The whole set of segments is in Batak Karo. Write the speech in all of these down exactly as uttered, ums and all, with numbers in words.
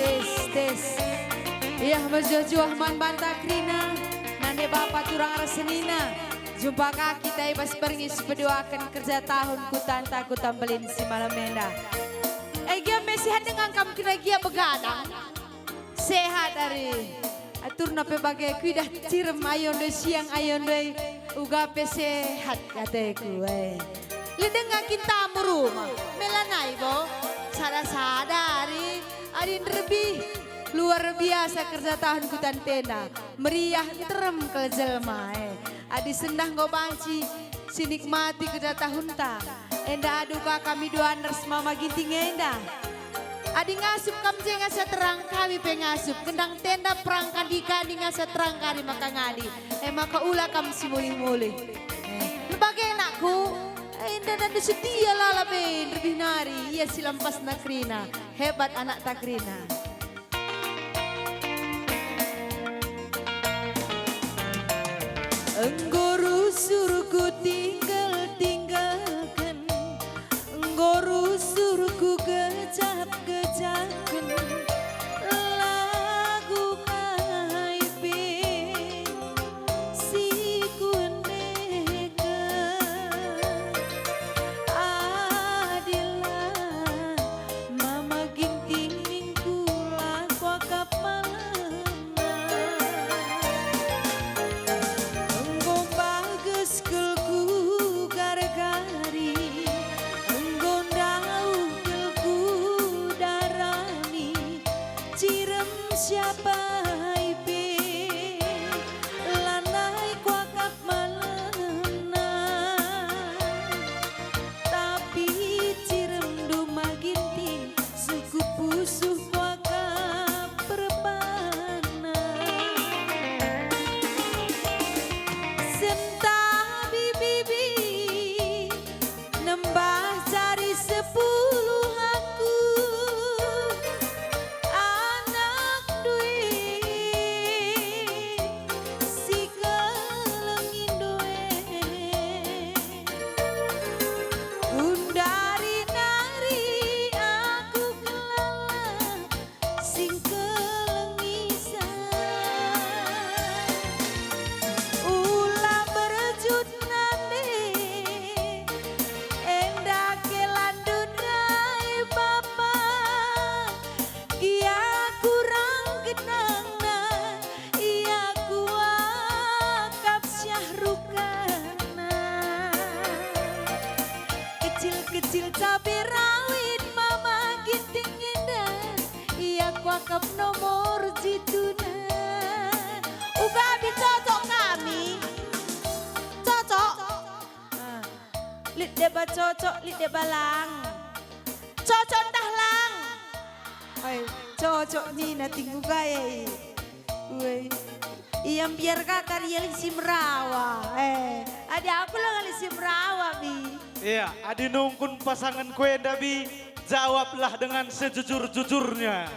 Tes, tes. Iah mejuah-juah man banta kerina, nande bapa turang ras senina. Jumpa ka kita i bas berngi si peduaken kerja tahun kutanta Kuta Mbelin si malem enda. Eh, gia me sehat denga kam kena gia begadang? Sehat ari. Aturna pe bage kuidah cirem ayo ndoi siang ayo ndoi uga pe sehat ateku, eh. Lit denga kin tamu rumah, me lanai bo? Sada-sada ari, adi nderbih. Luar biasa kerja tahun Kuta Mbelin enda, meriah nterem kal jelma, eh. Adi sendah enggo banci sinikmati kerja tahunta, enda adu ka kami duana ras Mama Ginting enda. Adi ngasup kam je ngasa terang, kami pe ngasup. Gendang tenda perang kandika adi ngasa terang kari maka ngadi. E maka ula kam si mulih-mulih. Eh, bage anakku, eh, enda nande setia lala be nderbih nari, ia si lampasna kerina. Hebat anakta kerina. Enggo rusur kutinggal-tinggalken, enggo rusur kugejap-gejapken, lagu kai pe si kuendeken. Adila Mama Ginting ningku la kuakap malem. Enggo mbages kal kugargari, enggo ndauh kal kudarani, cirem siapa pe lanai kuakap malem. Tapi ciremndu Mama Ginting, suku pusuh kuakap perbahan. Sentabi bibi, nembah jari sepuluh aku, anak duit si kelengindo e. Gundari nari aku kelala sing kelengisan. Ula berjut nande, enda ke landu ndai bapa. Gia kurang genangna, ia kuakap siah rukana. Kecil-kecil cabe rawit Mama Ginting enda, ia kuakap nomor jituna. Uga bi cocok kami. Cocok. Ah. Lit deba cocok, lit deba lang. Cocok ntah lang? Ai, cocok nina tinggu gae. Weh. Ia mbiar ka kari ia lit si merawa. Eh, adi aku la lit si merawa, Bi. Iya, adi nungkun pasanganku enda, Bi, jawablah dengan sejujur-jujurnya.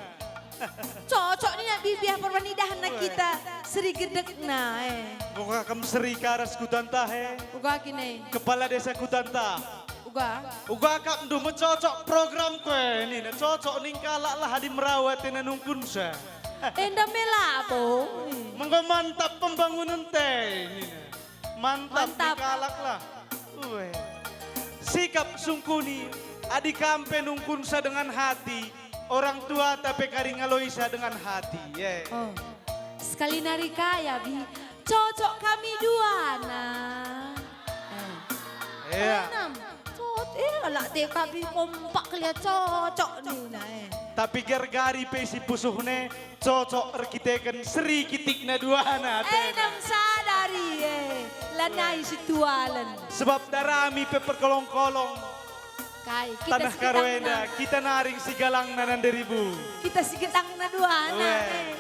Cocok nina bibiah perban idahna kita seri gedekna, eh. Enggo ka kam seri ka ras kutanta, he? Uga kin e. Kepala Desa Kutanta. Uga. Uga kap ndu me cocok programku e, nina cocok ning kalak lah adi merawa tena nungkunsa. Enda me labo. Menggo mantap pembangunen te, nina. Mantap, mantap. Kalak lah. Ue. Sikap sungkuni, adi kam pe nungkunsa dengan hati, orang tuata pe kari ngaloisa dengan hati, ye. Oh. Sekali nari kaya, Bi. Cocok kami duana. Eh. Iya. Enam. Cocok, eh, lak te kami kompak kelia cocok nina, eh. Tapi gergari pe si pusuhne, cocok erkiteken seri kitikna duana, eh, atena. Enam sadari, eh, lanai si tualen. Sebab darami pe perkolong-kolong. Kai, kita tanah si Karo gedangna. Enda, kita naring si galangna nande ribu. Kita si gedangna duana, weh. Eh.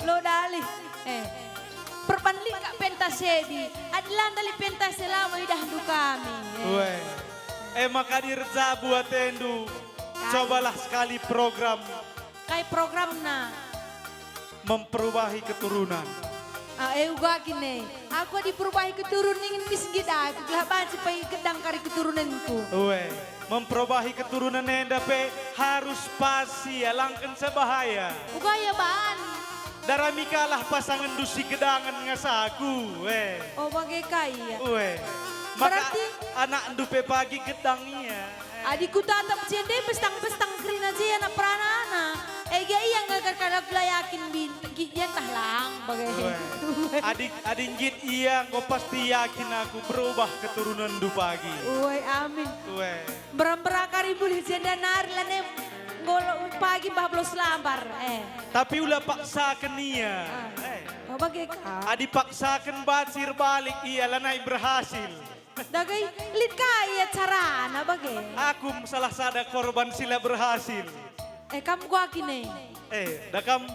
Lo dalih, eh. Perban lit kak pentas e, Bi. Adi la ndalih pentas e, labo idahndu kami, eh. Weh. Eh, maka adi erjabu atendu, kai. Cobalah sekali program. Kai programna? Memperubahi keturunan. Ah, e uga kin e. Aku adi perubahi keturunen ningen mis nggit aku, gelah banci pe gedang kari keturunenku. Ue, memperubahi keturunen enda pe harus pas ia, langkenca bahaya. Uga ia ban. Darami kalah pasangenndu si gedangen ngasaku, ue. Oh, bage ka ia. Ue. Maka berarti anakndu pe pagi gedang ia. Adi kutatap jende bestang-bestang kerina je anak peranana. Ega ia ngalgar kalak la yakin bin-, gi-, ia ntah lang bage. Ue. Adi, adi nggit ia enggo pasti yakin aku berubah keturunenndu pagi. Ue, amin. Ue. Mbera-mbera kari bulih jenda nari lane enggo pagi mbah belos lambar, eh. Tapi ula paksaken ia. Ah. Eh. Oh, bage ka. Adi paksaken banci erbalik ia lanai berhasil. Dage, lit ka ia carana bage. Aku salah sada korban si la berhasil. Eh, kam gua kin e. Eh, da kam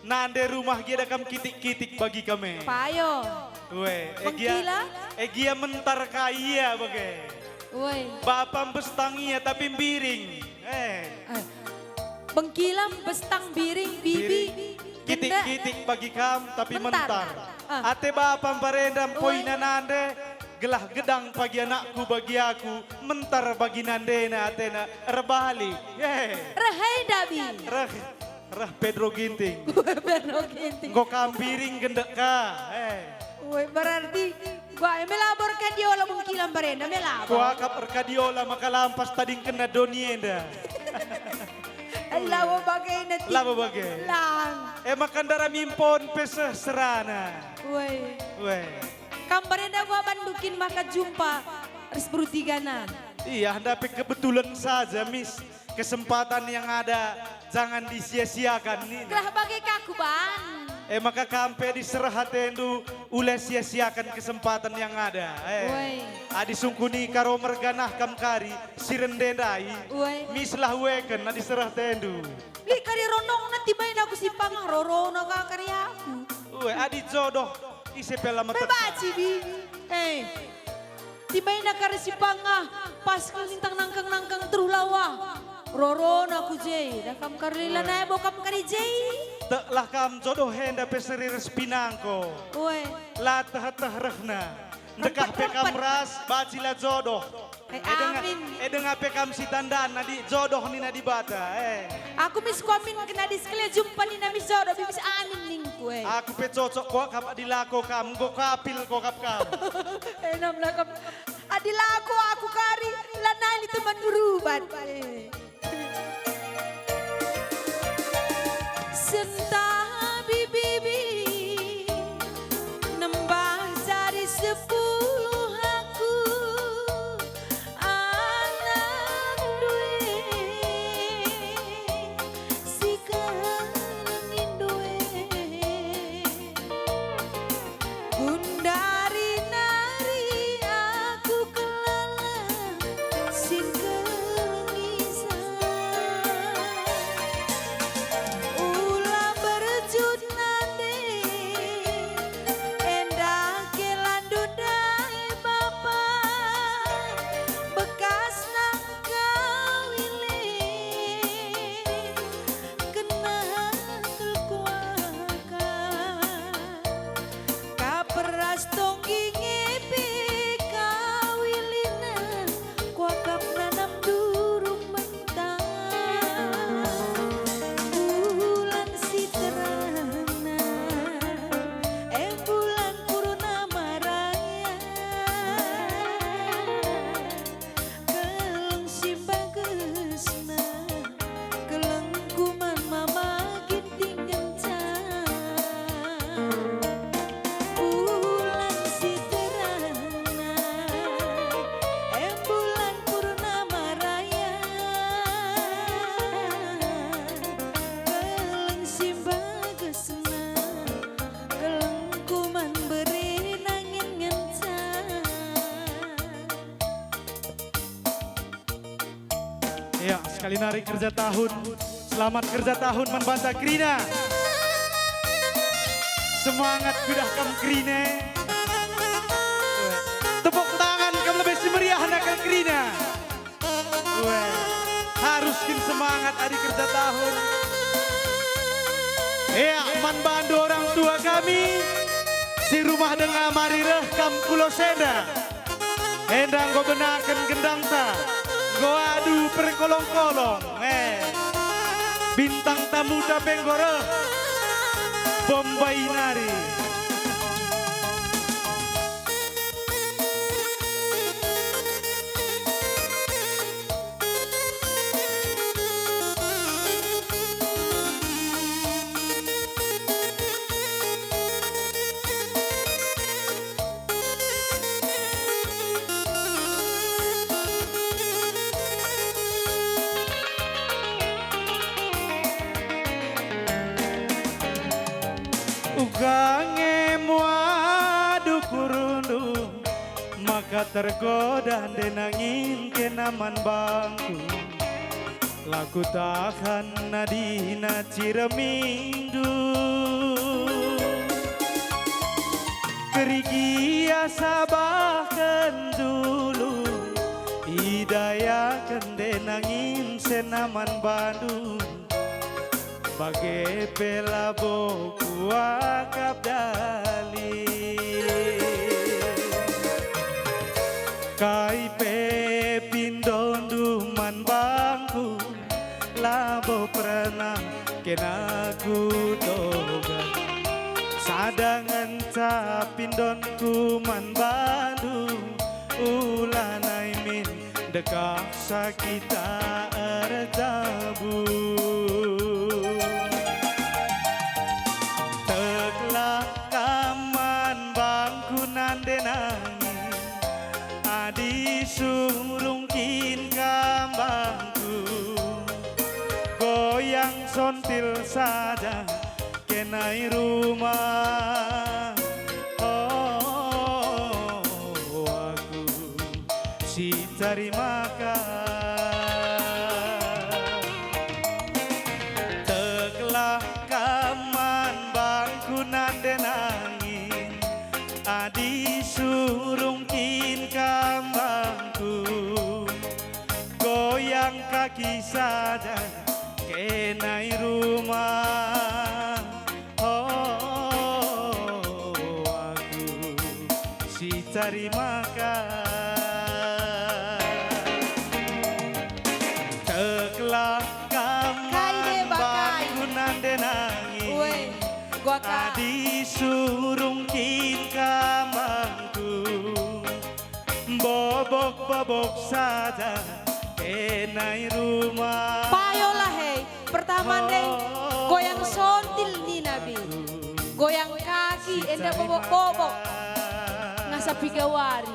nande rumah gia da kam kitik-kitik bagi kam e. Payo. Ue, eh, gia, Bengkila? Eh, gia mentar ka ia bage. Ue. Bapa mbestang ia tapi mbiring. Eh. Eh. Bengkila, mbestang, mbiring, bibi, biring, genda. Kitik-kitik bagi kam, tapi mentar. Mentar. Ah. Ate bapa mbarenda mpoina nande, gelah gedang pagi anakku bagi aku, mentar bagi nandena atena, erbalik. Eh. Reh enda, Bi. Reh, reh Pedro Ginting. Pedro Ginting. Enggo kam mbiring gendek ka. Eh. Ue, berarti gua e melabo erkadiola Bengkila mbarenda, melabo. Kuakap erkadiola maka lampas tadingkenna doni enda. Ai, labo bage neti. Labo bage. Lang. E maka ndarami mpon pe seh serana. Ue. Ue. Kam mbarenda gua bandu kin maka jumpa ras perutiganan. Iya, enda pe kebetulan saja, Mis. Kesempatan yang ada jangan disia-siakan, nina. Gelah bage ka kuban. E maka kam pe adi sereh atendu, ula sia-siakan kesempatan yang ada. Eh. Ue. Adi sungkun i karo merganah kam kari, si rende ndai. Ue. Mislah ueken adi sereh atendu. Lit kari rondongna tibaina aku si pangah rorona ka kari aku. Ue, adi jodoh, ise pe la meterka. Pe banci, Bi. Eh. Tibaina kari si pangah, pas nintang nangkeng-nangkeng teruh lawa. Rorona ku je, da kam kari lanai bo kam kari je. Teklah kam jodoh enda pe seri ras pinangko. Ue. La teh-teh rehna. Ndekah pe kam ras, banci la jodoh. Eh, amin. E denga pe kam si tandan adi jodoh nina Dibata, eh. Aku mis kuamin kena adi sekali jumpa nina mis jodoh, bibis amin ningku, eh. Aku pe cocok kuakap adi lako kam, enggo kapil kuakap kam. Enam lakap. Adi lako aku kari, lanai lit teman berubat. Sentabi bibi, nembah jari sepuluh aku, anakndu e. Sikeleng indu e. Gundari nari aku kelala si ngkeleng ija. Ula berjut nande, enda kelandu ndai bapa, bekas nang kawile. Kena kel kuakap, kap ras tonggi nge pe kawilina, kuakap nanam durung mentah. Bulan si terana, eh, bulan purnama raya. Keleng si mbagesna, kelengku man mama Ginting ngenca. Bulan si terana, eh, bulan purnama raya. Keleng si mbagesna, kelengku man bere nangin ngenca. Ya, sekali nari kerja tahun. Selamat kerja tahun man banta kerina. Semangat kudah kam kerina. Tepuk tangan kam lebe si meriah nakal kerina. Weh, harus kin semangat adi kerja tahun. Ya, man bandu orang tua kami. Si rumah denga mari reh kam ku losenda. Enda enggo benaken gendangta, enggo adu perkolong-kolong. Eh, bintang tamuta pe enggo reh, Bombay nari. Uga nge muadu kurundu, maka tergoda ndenangin kena man bangku. La kutahan nadina ciremindu. Kerina sabahken dulu, idayaken ndenangin senaman bandu. Bage pe labo kuakap dalih. Kai pe pindondu man bangku, labo pernah kena kutoga. Sada ngenca pindonku man bandu, ulanai min dekah sakita ertabu. Teklah kam man bangku nande nangin, adi surung kin kam bangku, goyang sontil saja. Kenai rumah, oh, aku si tarima ka. Teklah kam man bangku nande nangin, adi surung kin kam bangku. Goyang kaki saja kenai rumah. Oh, aku si tarima ka. Teklah kam kai deba kai. Bangku nande nangin. Ue, gua ka. Adi surung kin kam bangku. Bobok-bobok saja kenai rumah. Payolah, hei. Pertama ndai, goyang sontil nina bi. Goyang kaki, enda bobok-bobok. Ngasa piga wari.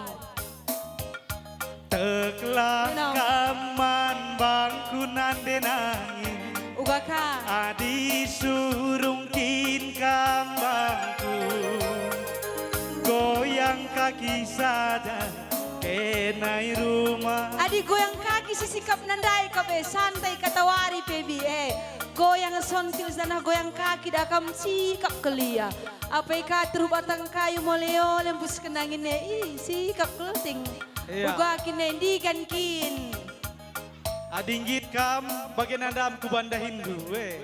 Teklah kam man bangku nande nangin. Uga ka. Adi surung kin kam bangku. Goyang kaki saja. Kenai rumah. Adi goyang kaki si sikap nandai ka be, santai katawari pe bi, eh. Goyang sontil janah goyang kaki da kam sikap kelia. Apai ka teruh batang kayu mole-ole mbus kenangin e, ih, sikap kelting. Iya. Uga kin e ndigan kin. Adi nggit kam, bage nandam ku bandahinndu, we.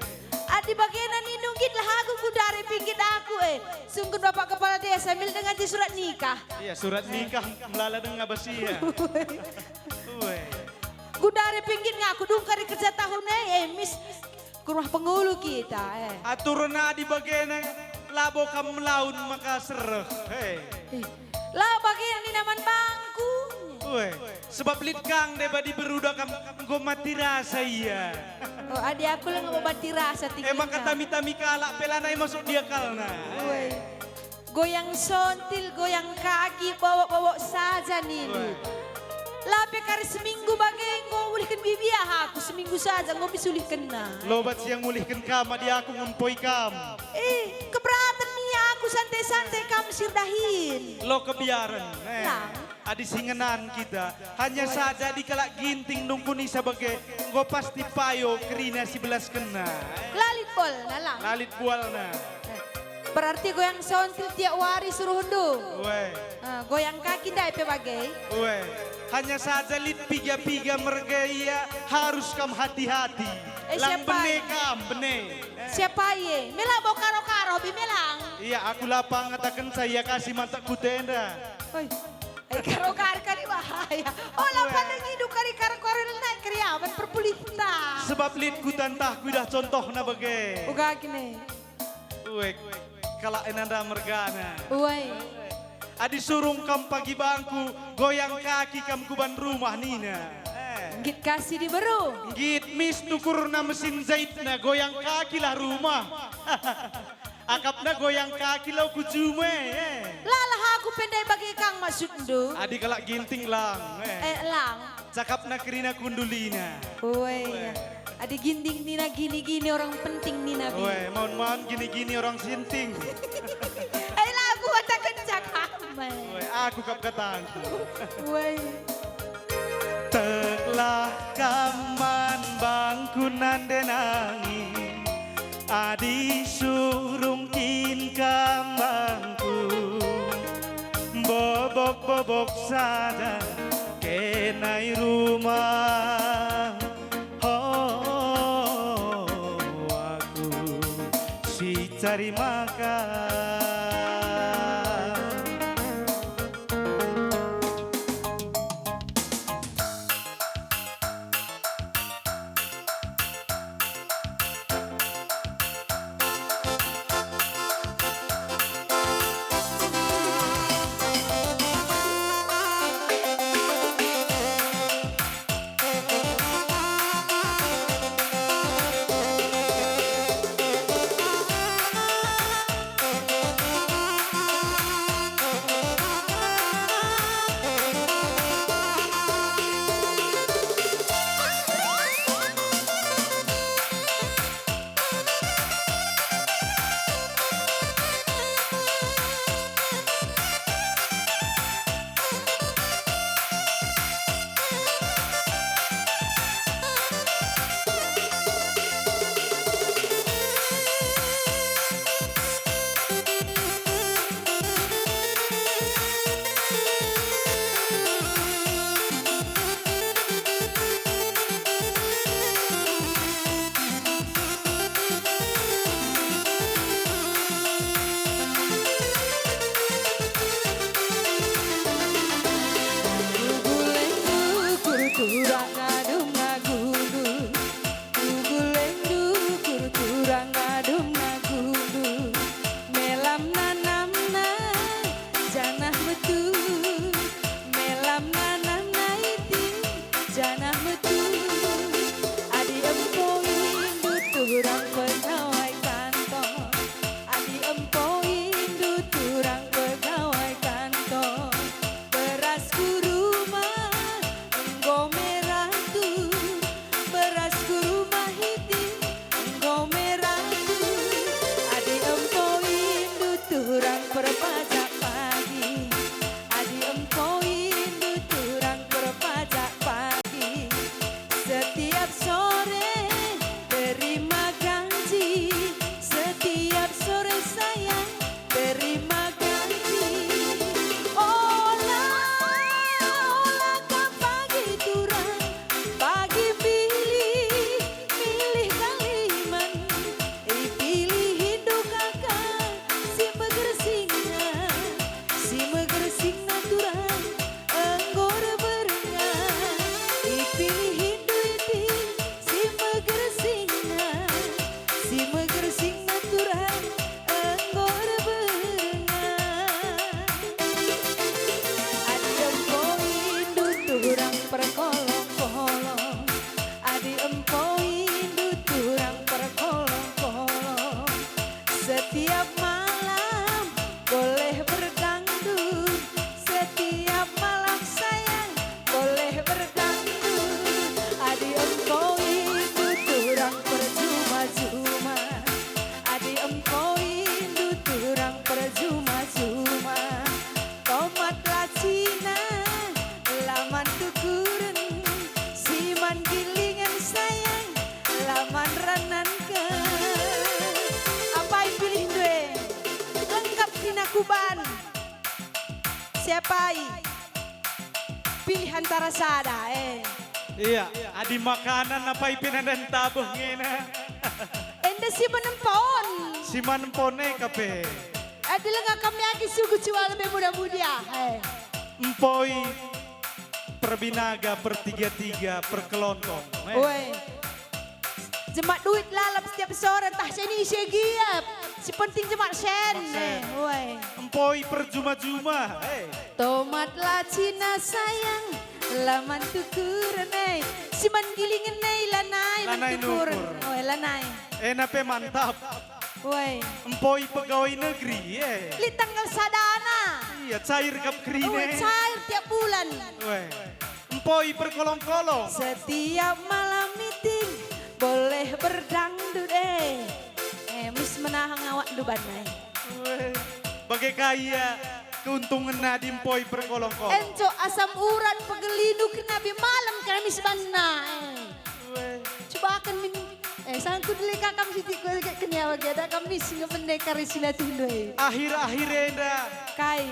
Adi bagena nindu nggit lah aku, ku dare pe nggit aku, e. Sungkun Bapak Kepala Desa, mil denga je surat nikah. Iya, surat nikah, melala denga basia. We. Ku dare pe nggit ngaku, dung kari kerja tahun e, e, mis, ku rumah pengulu kita, e. Aturen adi bagena, labo kam melaun maka sereh, he. Eh, la bagena nina man bangku. We. Sebab lit kang deba diberu da kam enggo mati rasa ia. Oh, adi aku langa mati rasa tinggi. E maka tami-tami kalak pe lanai masuk diakalna. Ue. Goyang sontil, goyang kaki, bobok-bobok saja nindu. Ue. La pe kari seminggu bage enggo ulihken bibi aku, seminggu saja enggo bis ulihkenna. Lobat siang ulihken kam, adi aku ngempoi kam. Eh, keberatan nia aku santai-santai kam sirdahin. Lo kebiaren, eh. Lang. Adi si ngenan kita, hanya saja di kalak Ginting nungkuni sabage, enggo pasti payo kerina si belaskenna. Lalit bolna lang. Lalit bualna. Berarti goyang sontil tiap wari suruhndu. We. Ah, goyang kaki ndai pe bage. We. Hanya saja lit piga-piga merga ia harus kam hati-hati. Eh, lang siapa bene i? Kam, bene. Siapa ia? Mela bo karo-karo bi melang. Ia, aku la pangatakenca ia ka si mantak kutenda. Oi. Ai, karo-karo kari bahaya. Ola. Weh. Pala ngidu kari karo-karo nai kari awan perpulihta. Sebab lit kutentah kuidah contohna bage. Uga gini. Uek, kalak enanda mergana. Uai. Adi surung kam pagi bangku, goyang kaki kam kuban rumah nina. Eh. Nggit ka si diberu. Nggit mis tukurna mesin jaitna, goyang kakilah rumah. Akapna goyang kaki lau ku juma, eh. Lalah aku pe ndai bage kang maksudndu. Adi kalak Ginting lang, eh. Eh, lang. Cakapna kerina kundulina. Uai. Adi Ginting nina gini-gini orang penting nina bi. Uai, maun-maun gini-gini orang sinting. Eh, lagu kataken cakapna. Uai, aku kap katangku. Uai. Teklah kam man bangku nande nangis. Adi surung kin kam bangku, bobok-bobok sada kena i rumah. Ho, aku si cari makan. Tugulendu kurturang adum ngagundu, tugulendu kurturang adum ngagundu, melam nanamna janah metu, melam nanamna iti janah metu. Adi empo indu turang pegawai kantor, adi empo indu turang pegawai kantor, beras ku rumah enggo merah tu, beras ku rumah iti enggo merah tu. Adi empo indu turang perpajak pagi, adi empo indu turang perpajak pagi. Setiap sore terima gaji, setiap sore sayang terima gaji. Ola, ola ka pagi turang, pagi pilih, pilih kaliman, ipilih indu kaka si megersingna, si megersingna turang enggo erberengah, ipilih indu iti si megersingna, si megersingna turang enggo erberengah. Adi empo indu turang perkolong-kolong, adi empo indu turang perkolong-kolong, setiap malam boleh berdangdut, setiap malam sayang boleh berdangdut. Adi empo indu turang perjuma-juma, adi empo indu turang perjuma-juma, tomat lacina, laman tukuren, siman gilingen sayang, laman renanken. Apai pilihndu e? Engkap nina kuban. Siapai? Pilih antara sada, eh. Ia, adi makanan apai pe nanda ntabeh ngena. Enda si menempon. Si menempon e kape. Adi lenga kami agi sugu cual be muda-mudia. Eh. Empoi perbinaga, pertiga-tiga, perkelontong. Eh. Woi. Jemak duit lalap setiap sore, ntah seni ise giap. Si penting jemak sen. Jemak sen. Eh, woi. Empoi perjuma-juma. Eh. Tomatlah Cina sayang, laman tukur nai. Si man gilingen nai lanai man tukur. Lanai nukur. Woi, lanai. Ena pe mantap. Woi. Empoi pegawai negeri, eh. Lit tanggal sadana. Iya, cair kap kerina. Woi, cair tiap bulan. Woi. Empoi perkolong-kolong. Setiap malam meeting, boleh berdangdut, eh. Eh, mis menahan awakndu banai. Woi. Bage ka ia keuntungenna adi empoi perkolong-kolong. Enco asam urat pegelindu kena bi malem kena mis banna, eh. Woi. Cubaken min, eh, sangkut leka kam sitik kue kenia bage, ada kam mis nge bene kari si latih ndoi. Akhir-akhir enda. Kai?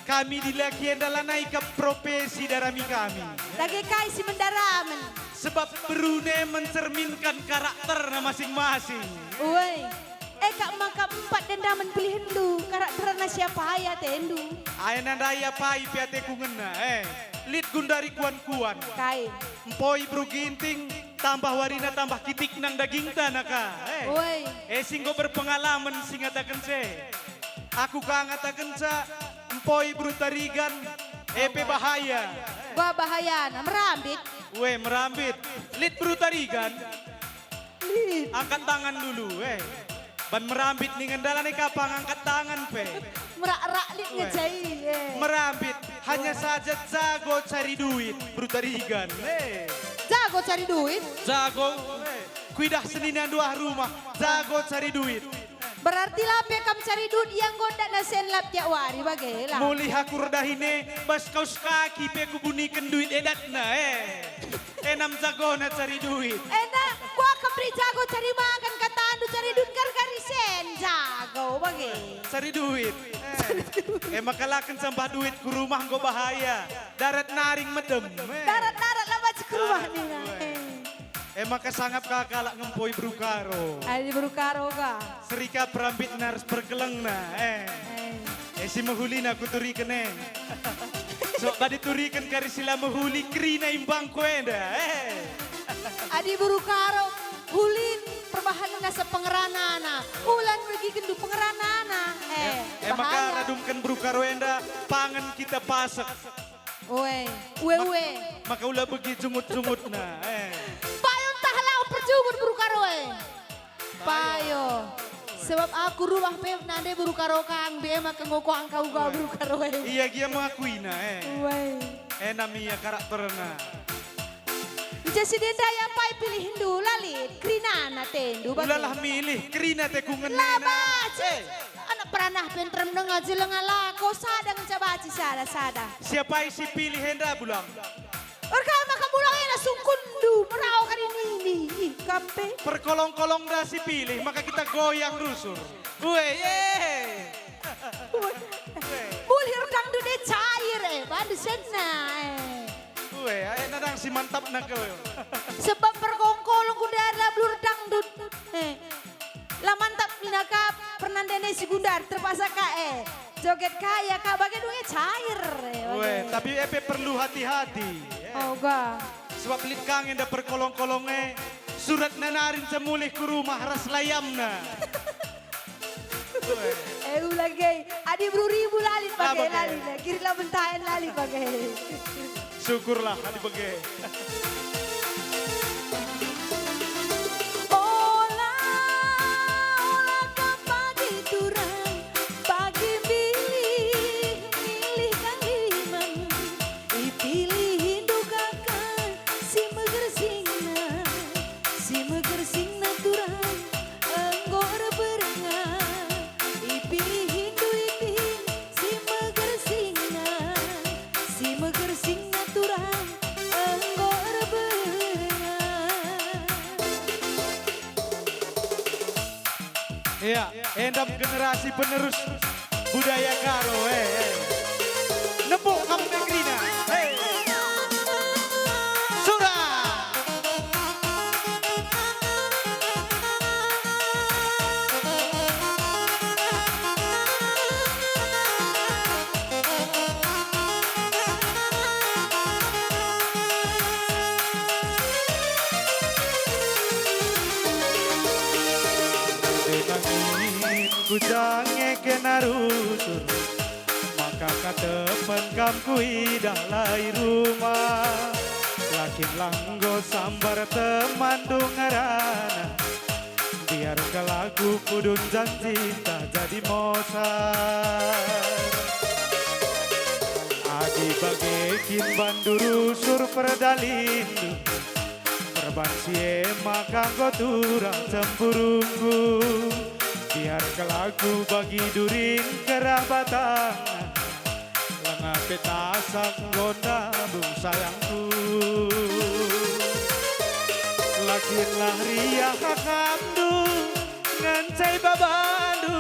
Kami dilaki enda lanai kap profesi darami kami. Dage kai si mendaramen? Sebab berune mencerminkan karakterna masing-masing. Woi. E kap maka empat dendamen pilihenndu, karakterna siapa ia atendu? Ai nandai apai pe ateku ngena, eh. Lit gundari kuan-kuan. Kai? Empoi beru Ginting, tambah warina tambah kitik nang dagingta naka, eh. Woi. E si enggo berpengalamen si ngataken se. Aku ka ngatakenca, empoi beru Tarigan, e pe bahaya. Wah, bahayana, merambit. Woi, merambit. Lit beru Tarigan. Lit. Angkat tangan dulu, eh. Ban merambit ningen dalan e kapang angkat tangan pe. Merak-rak lit. Weh. Ngejai, eh. Merambit, hanya saja jago cari duit, beru Tarigan, eh. Jago cari duit? Jago, eh. Kuidah senina nduah rumah, jago cari duit. Berarti la pe kam cari duit ia nggo ndatna sen lap tiap wari bage la. Mulih aku erdahin e, bas kaus kaki pe kubuniken duit edatna, eh. Enam jagona cari duit. Enda, kuakap ri jago cari makan, katandu cari duit gargari sen jago bage. Cari duit. Eh. E maka la ken sambah duit ku rumah enggo bahaya. Darat naring medem. Eh. Darat-darat la banci ku rumah. Darat, nina. Eh. E maka sangap ka kalak ngempoi beru Karo. Adi beru Karo ka. Serika perambitna ras perkelengna, eh. Eh. E si mehulina kuturiken e. So, badi turiken kari si la mehuli kerina imbangku enda, eh. Adi beru Karo, hulin perbahanenna sepengeranana. Ulan megiken du pengeranana, eh. E, e maka bahaya. Radumken beru Karo enda, pangen kita pasek. Ue, ue, mak-, ue. Maka ula begi jungut-jungutna, eh. Payo ntah lau perjungut beru Karo e. Payo. Sebab aku rumah pe nande beru Karo kang, be maka ngoko angka uga. Ue. Beru Karo e. Ia gia mengakuina, eh. Ue. Enam ia karakterna. Ija si denda ia pai pilihndu, la lit, kerinana atendu, bage. Ulalah milih, kerina ateku ngena. La banci. Eh. Anak peranah pe nterem denga je lenga lako, sada ngenca banci sada-sada. Siapa si pilih enda bulang? Erkai maka bulang enda sungkunndu, merau kari nini, ih, kam pe. Perkolong-kolong enda si pilih, maka kita goyang rusur. Ue, ye. Ue. Mulih erdangdut e cair, eh, bandu senna, eh. Ue, ae nadang si mantapna kau. Sebab perkolong-kolong ku ndai la blu erdangdut. Eh. La mantap nina ka pernanden e si gundar, terpaksa ka, eh. Joget ka ia ka bage dunge cair, eh, bage. Ue, tapi e pe perlu hati-hati, eh. Oh, ga. Sebab lit ka nge enda perkolong-kolong e, suratna nari nca mulih ku rumah ras layamna. Ue. Eh, ulang ge. Adi beru Ribu la lit bage, la lit. Kiri la bentaen la lit bage. Syukurlah adi bage. Ola, ola ka pagi turang, pagi milih, milih kang liman. Ipilihndu kaka si megersingna, si megersingna turang enggo erberenga. Ipilihndu ipin si megersingna, si megersingna turang enggo erbenga. Ya, endam generasi penerus budaya Karo, eh, eh. Nepuk kam negerina, eh. Sura. Denangin ku jange kena rusur, maka katepen kam kuidah lai rumah. Lakinlah enggo sambar temanndu ngerana, biar kal aku pudun janjinta jadi mosar. Adi bage kin bandu rusur perdalinndu, perban si e maka enggo turah cemburungku. Biar kal aku bagi durin kerah batangna, langa pe tasak enggo nabung sayangku. Lakinlah riah akamndu, ngenca babandu.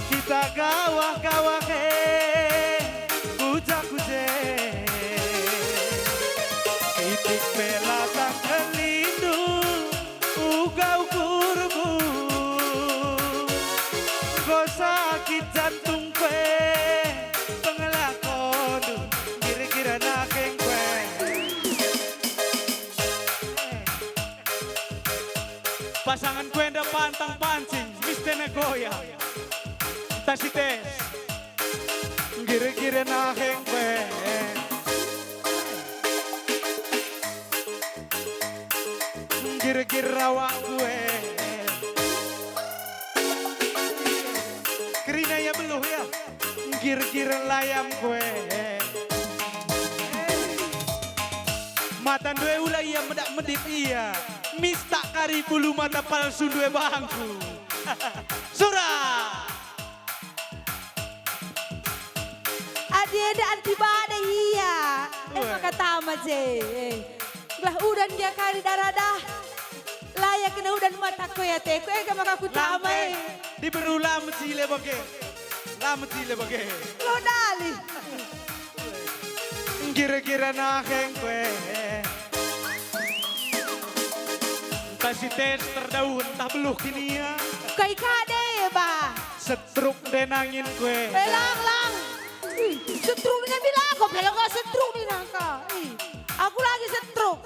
Kita gawah-gawah e, kuja-kuja e. Sitik pe la tangkelindu, uga ukurku. Enggo sakit jantungku e, pengelakondu, gira-gira nakengku e. Pasanganku enda pantang pancing, Mister Nagoya. Ntah si tes. Gira-gira naheng pe. Gira-gira awakku e. Kerina ia beluh ia. Gira-gira layamku e. Mata ndue ula ia medak-medip ia. Mistak kari bulu mata palsu ndue bangku. Sura! Adi enda anti bade ia. E Ue. Maka tama je. E. Gelah udan gia kari daradah. La ia kena udan mata ko ia teku. Ega maka ku tama Lampe. E. Diberu la mejile bage. La mejile bage. Lo dali. Gira-gira naheng kue. Ntah si tes terdauh ntah beluh kinia. Kai ka deba. Setruk ndenangin kue. Eh, lang, lang. Ih, setruk ni nabi lako, pela kau setruk ni nangka. Ih, aku lagi setruk.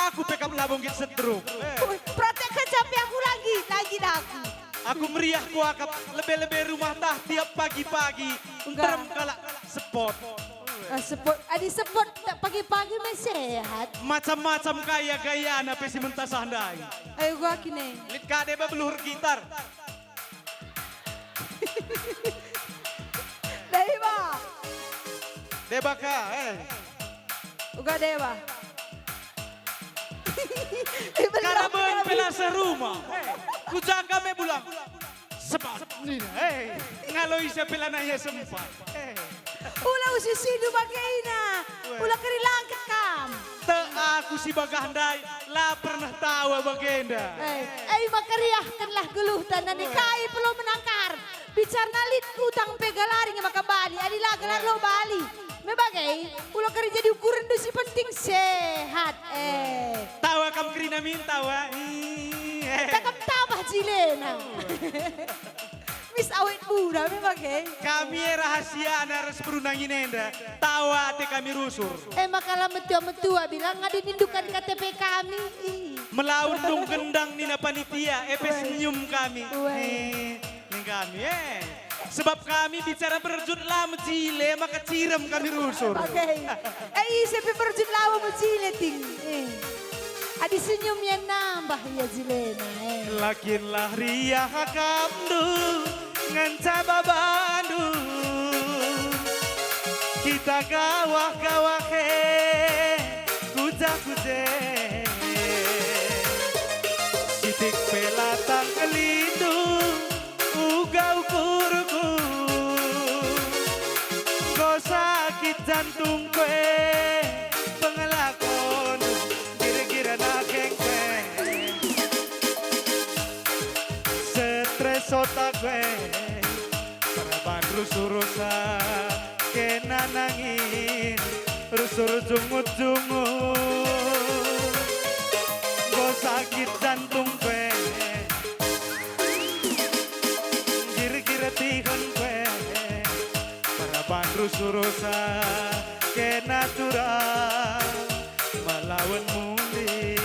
Aku pe kap labo nggit setruk. Eh. Ui, praktek kecap aku lagi, lagi dah aku. Aku meriah kuakap lebe-lebe rumah tah tiap pagi-pagi. Enggak. Nterem kalak sepot. Ah, sepot, adi sepot tak pagi-pagi me sehat. Macam-macam gaya-gayana pe si mentasah ndai. Ayo gua kine. Lit ka deba beluh ergitar. Deba. Deba ka, eh. Uga deba. Karaben pe la seh rumah. Eh, ku jaka me bulang. Sepat. Nina, eh, ngalo ise pe lanai ia sempat. Eh. Ula usisindu bage ina. Weh. Ula keri langket kam. Tek aku si bagah ndai, la pernah tawa bagenda. Eh, eh, maka riahkenlah geluhta nani kai pelo menakar. Bicarna lit utang pe galari nge maka bali, adi la galar lo bali. Me bage, ula keri jadi ukurenndu si penting sehat. Eh. Tawa kam kerina min tawa. Ih, eh. Takam tambah jilena. Mis awet muda me bage. Kami e rahasiana ras perundangin enda. Tawa ate kami rusur. E maka la metua-metua bilang ngadi nindukan K T P kami. Ih. Melaun dung gendang nina panitia, e pe senyum kami. Weh. Eh, ning kami, eh. Sebab kami bicara berjut la mejile, maka cirem kami rusur. Oke. Eh, ise pe berjut la mejile ting. Eh. Adi senyum ia nambah ia jilena, eh. Lakinlah riah akamndu ngenca babandu. Kita gawah-gawah e, kuja-kuja e. Sitik pe la tangkelindu, uga ukurku. Enggo sakit jantungku e, pengelakondu. Gira-gira nakeng pe. Stres otak pe. Perban rusur-rusur kena nangin. Rusur jungut-jungut. Enggo sakit jantung pe. Gira-gira tihen pe. Perban rusur-rusur kena turang. Melawen muli.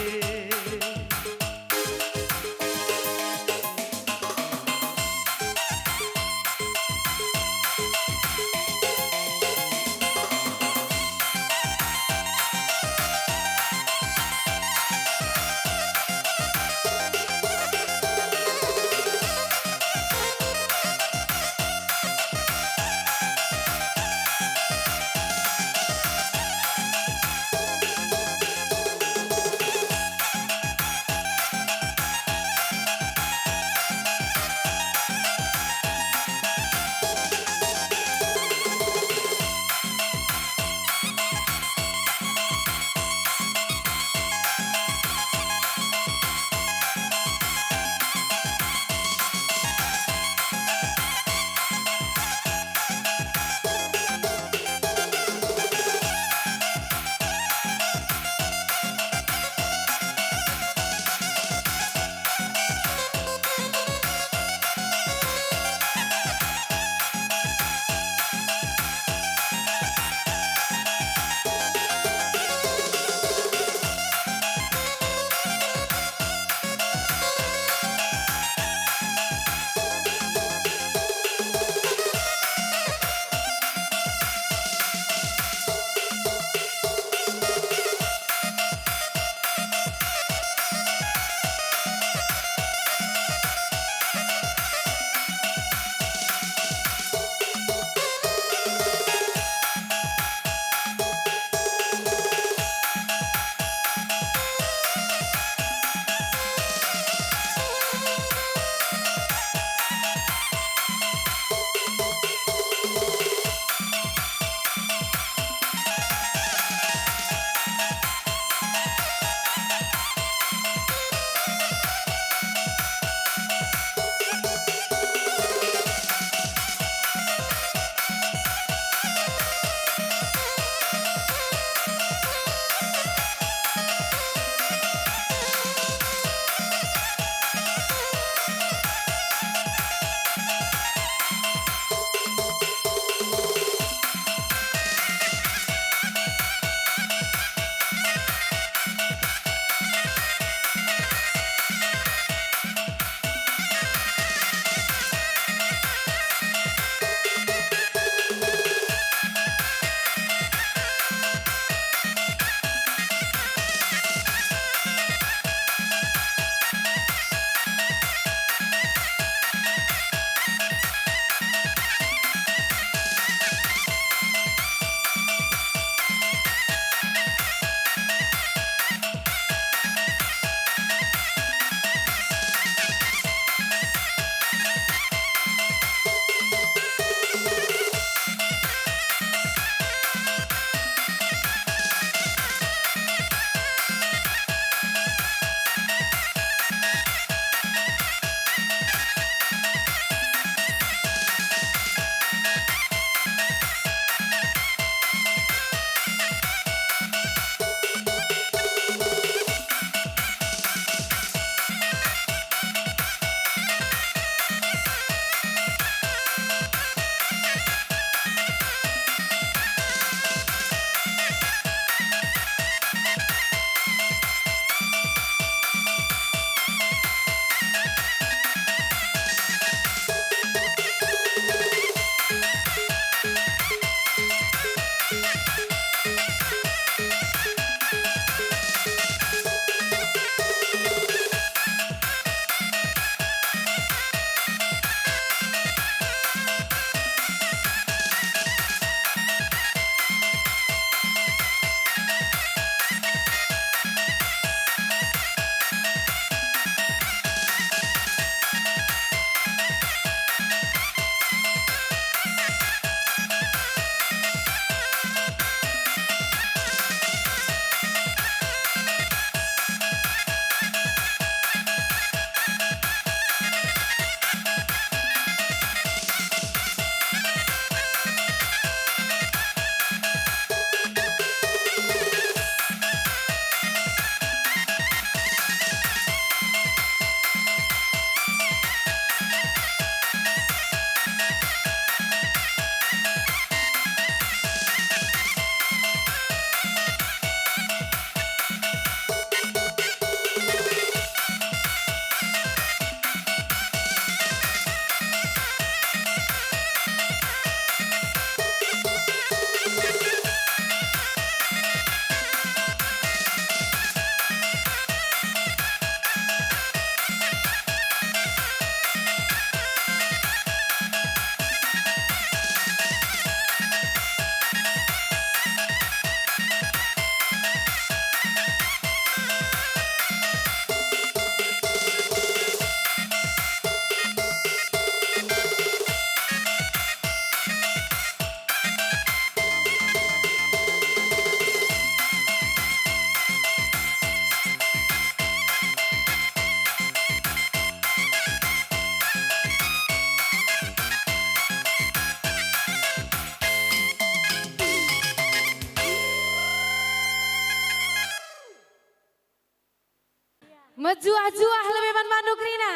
Mejuah-juah lebe man bandu kerina.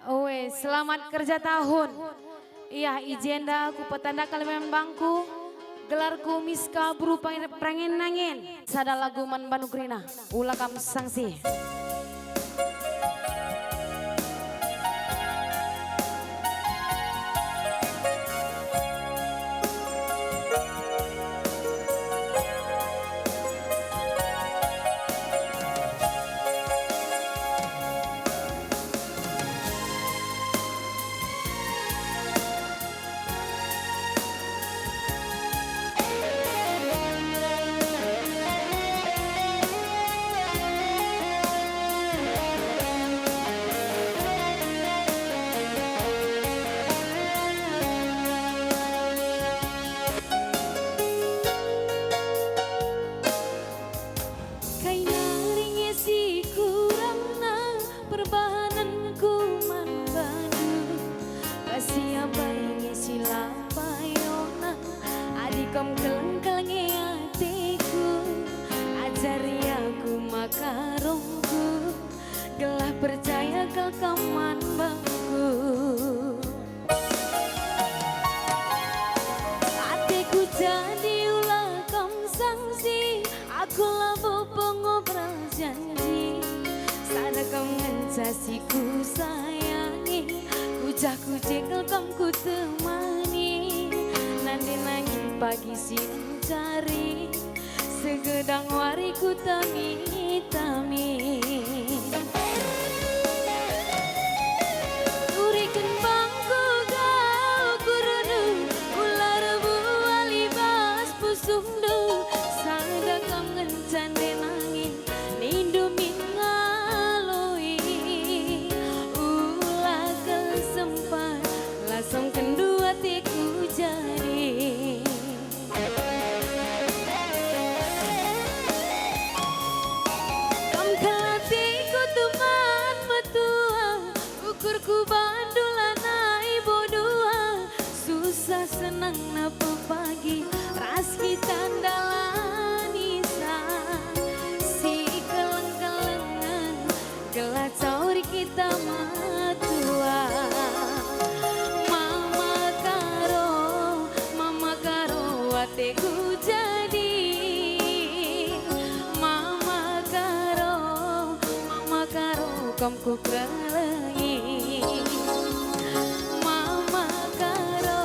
Oe, selamat kerja tahun. Iya, i jenda kupetandaken lebe man bangku, gelarku Miska Bru Pang-, Prangen Nangen. Sada lagu man bandu kerina, ula kam sangsi. Kai nari nge si kurangna perbahanenku man bandu? Bas si apai nge si la payona? Adi kam keleng-keleng nge ateku, ajari aku makarongku, gelah percaya kal kam man bangku. Ateku jadi ula kam sangsi, aku labo pengobral janji. Sada kam ngenca si kusayangi, kujah-kujah kal kam kutemani. Nande nangin pagi si encari, segedang wari kutami-tami. Turiken bangku kau kurnu, ula erbuah i bas pusuhndu, sada kam ngenca nde nangin, nindu min ngaloi. Ula kal sempat, lasongken dua ateku jadi. Kam kal ateku teman metua, ukurku bandu lanai bodua, susah senang na pepagi ras kita ndalani sa si keleng-kelengen. Gelah cauri kita metua. Mama Karo, Mama Karo, ateku jadi. Mama Karo, Mama Karo, kam kukelengi. Mama Karo,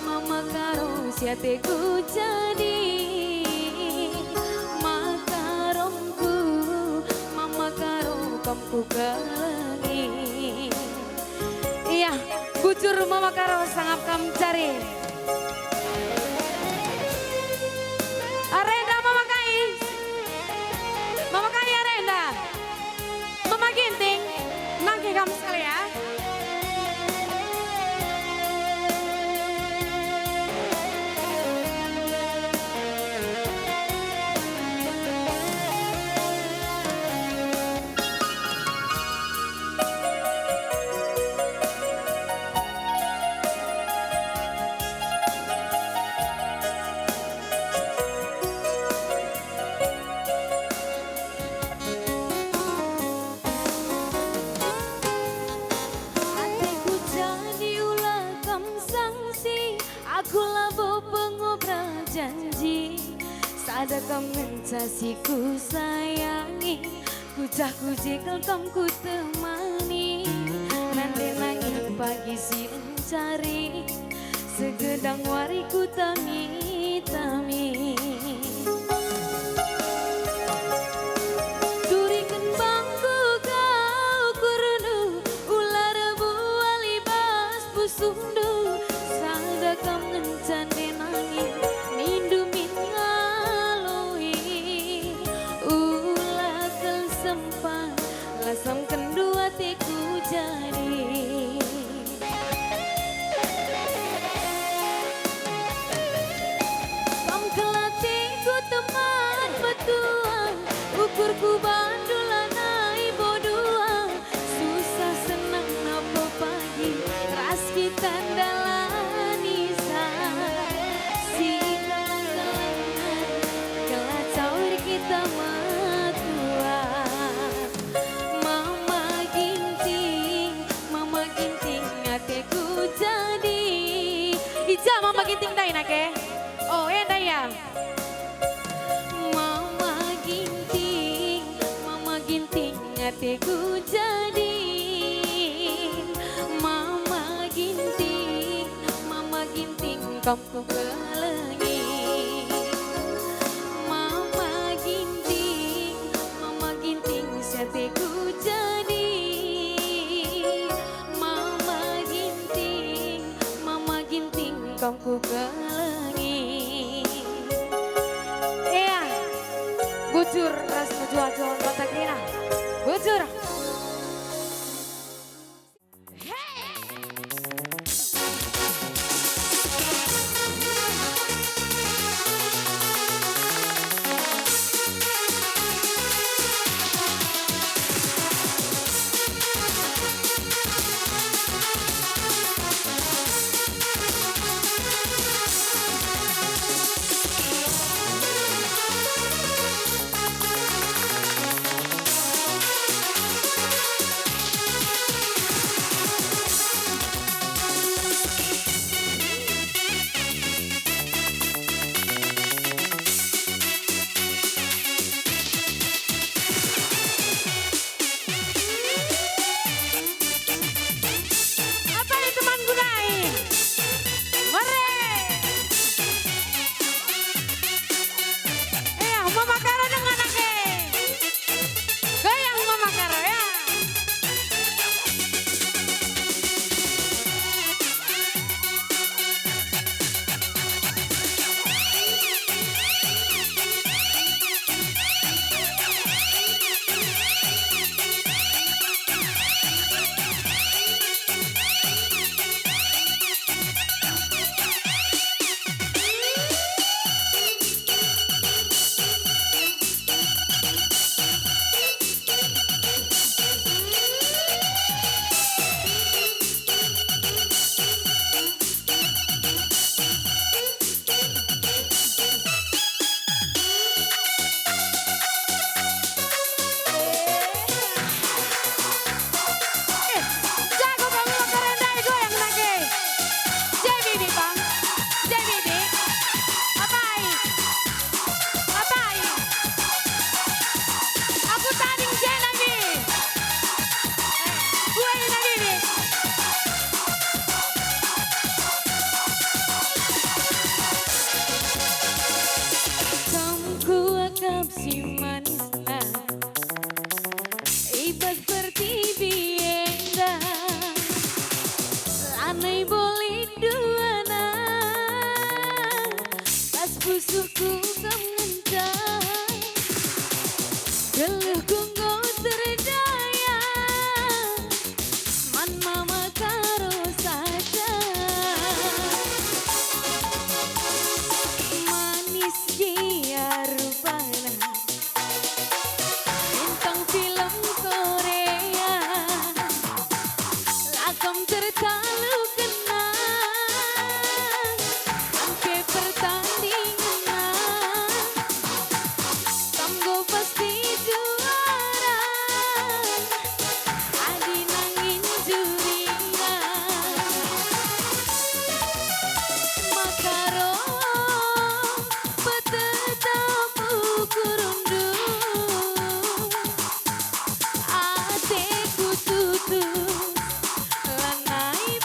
Mama Karo, si ateku jadi. Makarongku, Mama Karo, kam kukelengi. Iya, bujur Mama Karo sangap kam cari. Arenda Mama Kai. Mama Kai arenda. Mama Ginting, nangkih kam sekali ya. Ateku jadi ula kam sangsi, aku labo pengobral janji. Sada kam ngenca si kusayangi, kujah-kujah kal kam kutemani. Nande nangin pagi si encari, segedang wari kutami-tami. Turiken bangku kau kurnu, ula erbuah i bas pusuhndu, sada kam ngenca nde nangin, nindu min ngaloi. Ula kal sempat, lasongken dua ateku jadi. Kam kal ateku teman metua, ukurku bandu lanai bodua, susah senang na pepagi ras kita ndalani sa si kelang-kelengen, gelah caur kita metua. Teku jadi Mama Ginting, Mama Ginting kam kukelengi. Mama Ginting, Mama Ginting, si ateku jadi. Mama Ginting, Mama Ginting, kam kukelengi. Iya, bujur ras mejuah-juah kontak kerina. Bujur. Apa ni temanku nai? Mere! Eh, Mama Karo denga nage. Goyang Mama Karo, ya. Eh, jago kami makarendai goyang nage. J B B, Bang. J B B. Apai? Apai? Aku tading je nage. Eh, gue nage, Bi. Kam kuakap si manisna i bas pertibi enda, lanai boli duana, bas pusuhku kam ngenca. Geluhku enggo terdaya, man Mama Karo saja. Manis gia rupana, bintang film Korea. La kam tertalu kenang, angke pertandingan, kam enggo pasti juara. Adi nangin jurina, Mama Karo, petetap ukurndu. Ateku tutus, lanai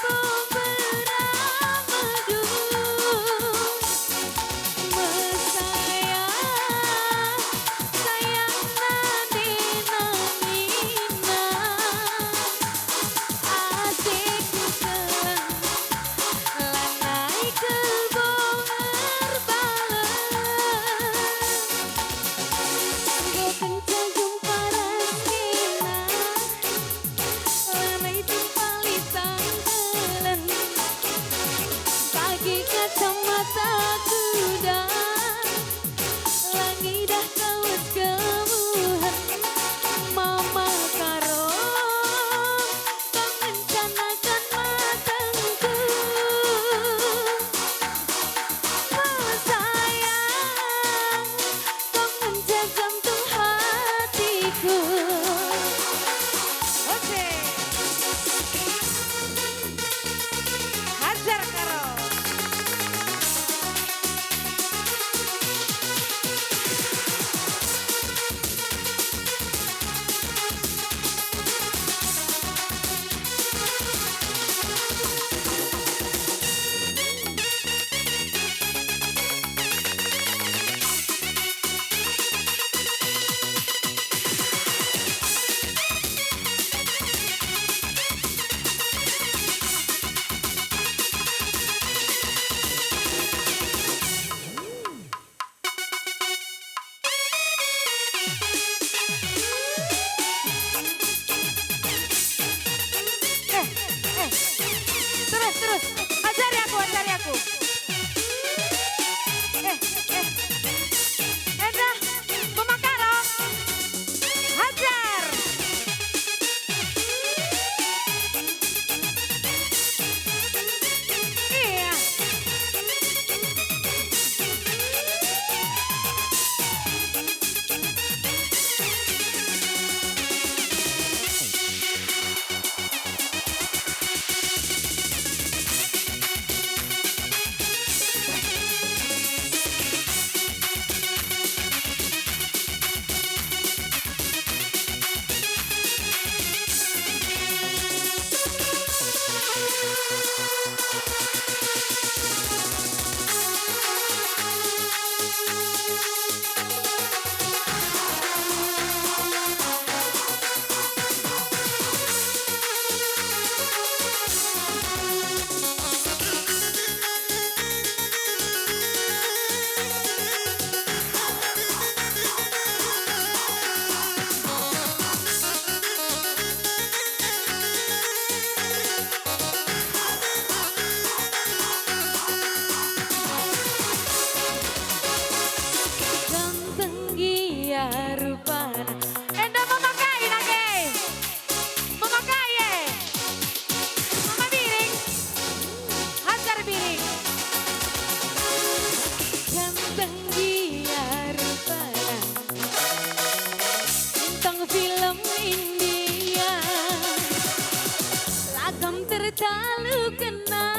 Tertalu kena,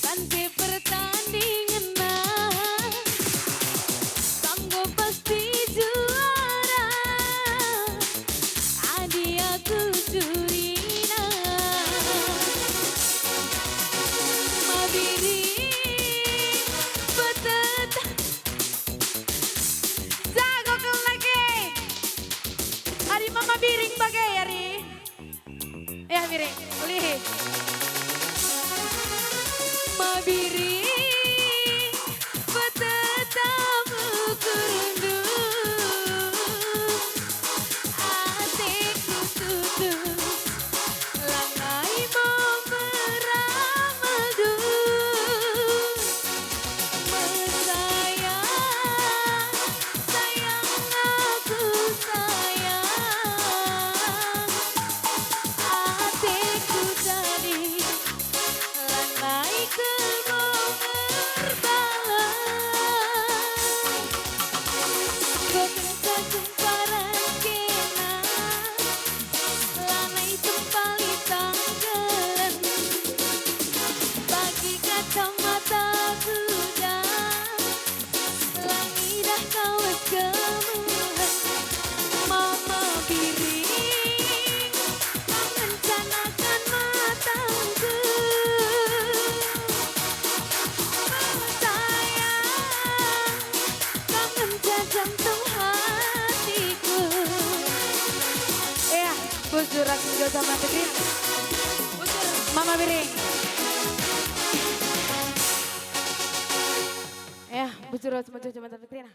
tante pertandingenna, kanggo pasti juara, adi aku jurina. Mabiring, peteta, jago kal lagi. Ari Mama Biring bage ari. Ya, Biring, ulihi. Mabiring, petetamu kurndu. Ateku tutus, lanai bo meramaldu. Mesayang, sayang aku sayang, ateku jadi lanai kebo erbalang. Enggo kenca kumparan kena, lanai tempali tanggelen. Bagi kacamata kuda, la ngidah kawes kemuhen. Mama Biring, kam ngencanaken matangku. Mama sayang, kam ngenca jantung hatiku. Eh, bujur aku juga sama Tegrin. Bujur, Mama Biring. Eh, bujur aku sama juga sama Tegrin.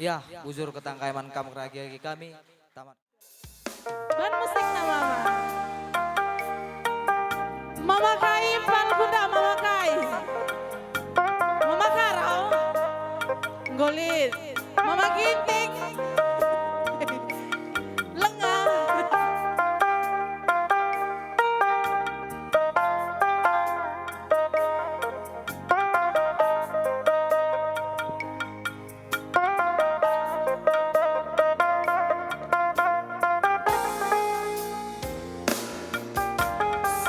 Ya, bujur ketangkai man kam keragi-agi kami. Tamat. Ban musikna Mama. Mama Kai, pal kunda Mama Kai. Mama Karo. Nggo lit. Mama Ginting. Lengah.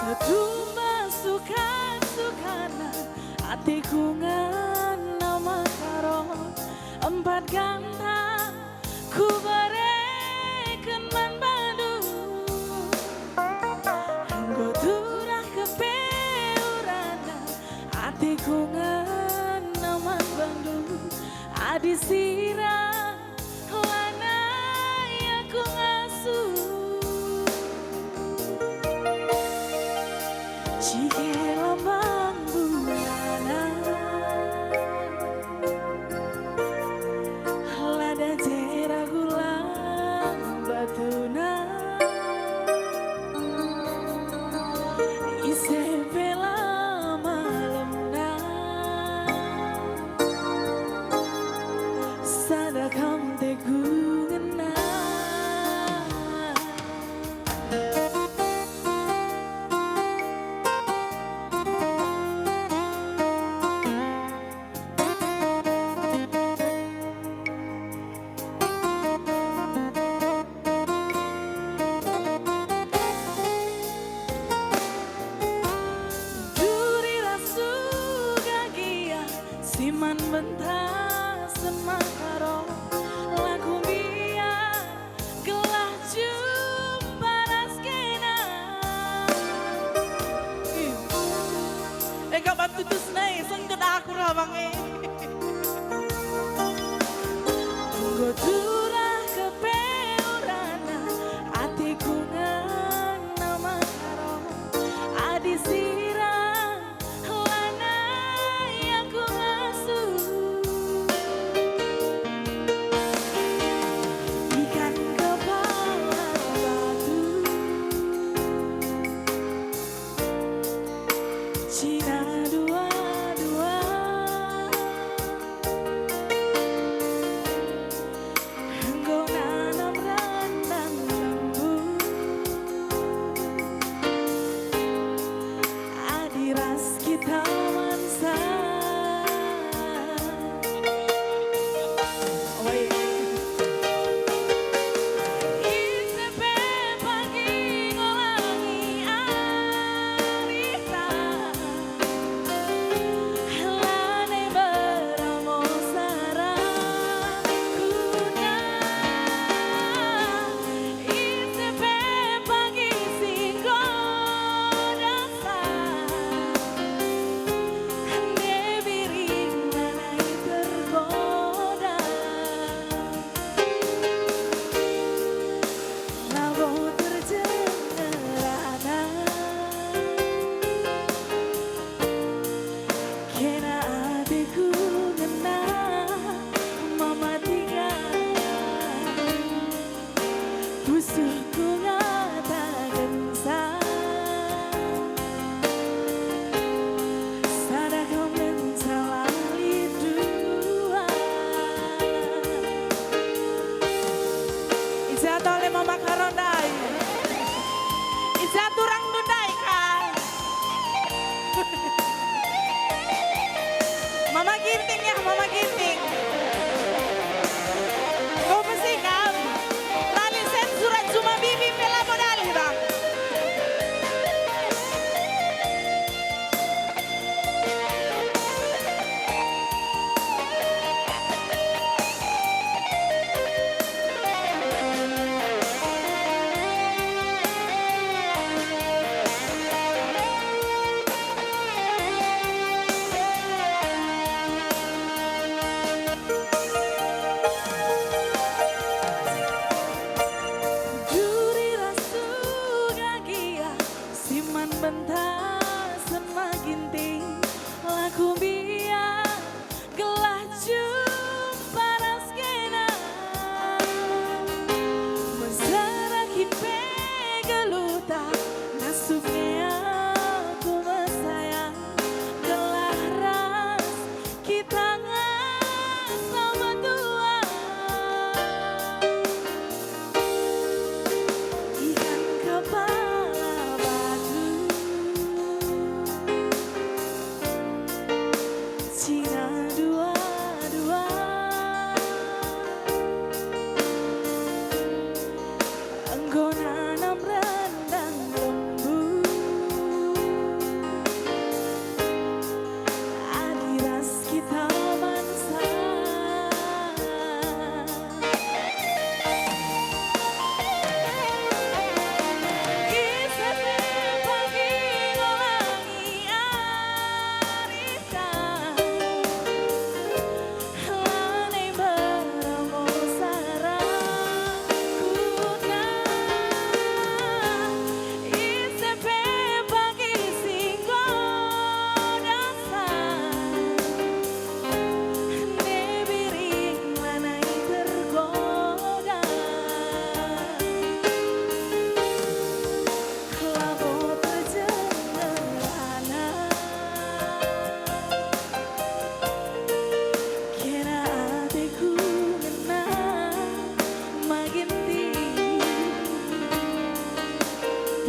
Setumba sukat-sukatna ateku ngena Mama Karo, empat ganta kubereken man bandu. Enggo turah kepe urana, ateku ngena man bandu. Adi sira lanai aku ngasup. Cike lambang bulanan, lada jera gulang batuna. Ise pe la malemna, sada kam teku ngena. Duri ras uga gia si man bentasen Mama Karo, la kumbia gelah jumpa ras kena. Ih. Eh, kaban tutus nai, sengket aku ras bang e. Enggo turah kepe urana, ateku ngena Mama Karo. Adi sira lanai aku ngasup. Ikan kepala batu, cina dua-dua. Enggo nanam randan lembu, adi ras kita mansa. Oi. Ise pe pagi ngolangi arita. Lanai beramo sara kuna. Ise pe pagi si enggo dasa. Ende biring lanai tergoda. Labo terjeng ngerana, kena ateku ngena mama tinggal. Pusuhku ngatakenca, sada kam ngenca la lit dua. I ja tole Mama Karo ndai? I ja turangndu ndai ka? Mama Ginting ya, Mama Ginting. Kau pasti kau. Lali sen surat cuma bibi pe labo dalih, Bang. Duri ras uga gia, si man bentasen Mama Ginting, la kumbia gelah jumpa ras kena.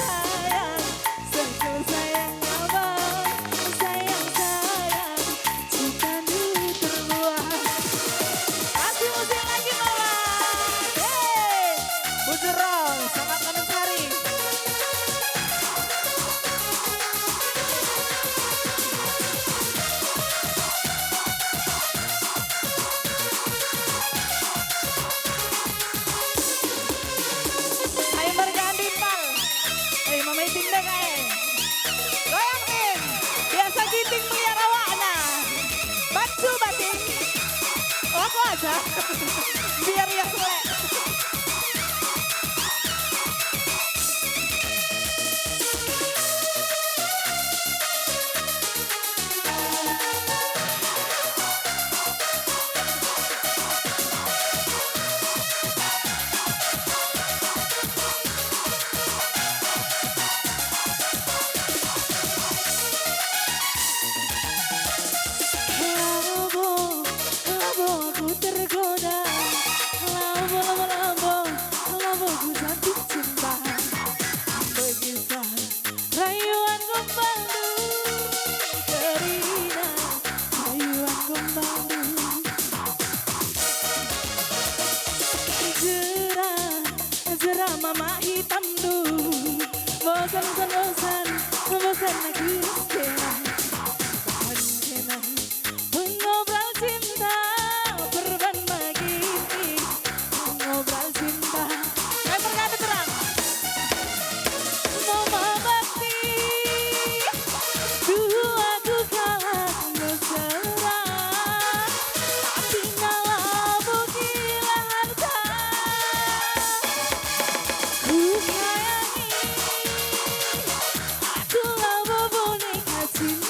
sayang, seh ku sayang abang, sayang, sayang, cintandu terbuang. Kasih musik lagi, Mama. Hei, Bujur Rong, selamat malam hari. Ayo mergandi, Pal. Eh, mama Iting deh, kae. Goyang, Ting. Biasa Giting meliar awakna. Bantu, Bating. Aku aja. Biar ia selek. Labo, labo ku tergoda. Mama hitamndu, bosan kon bosan, bosan lagi kena. Bosan kena, pengobral cinta, perban bagi, pengobral cinta. Kami berkata terang. Mama bakti, dua aku kalak mesra, tapi ngala bugilah harta. Ku sayangi, aku labo boneka cinta.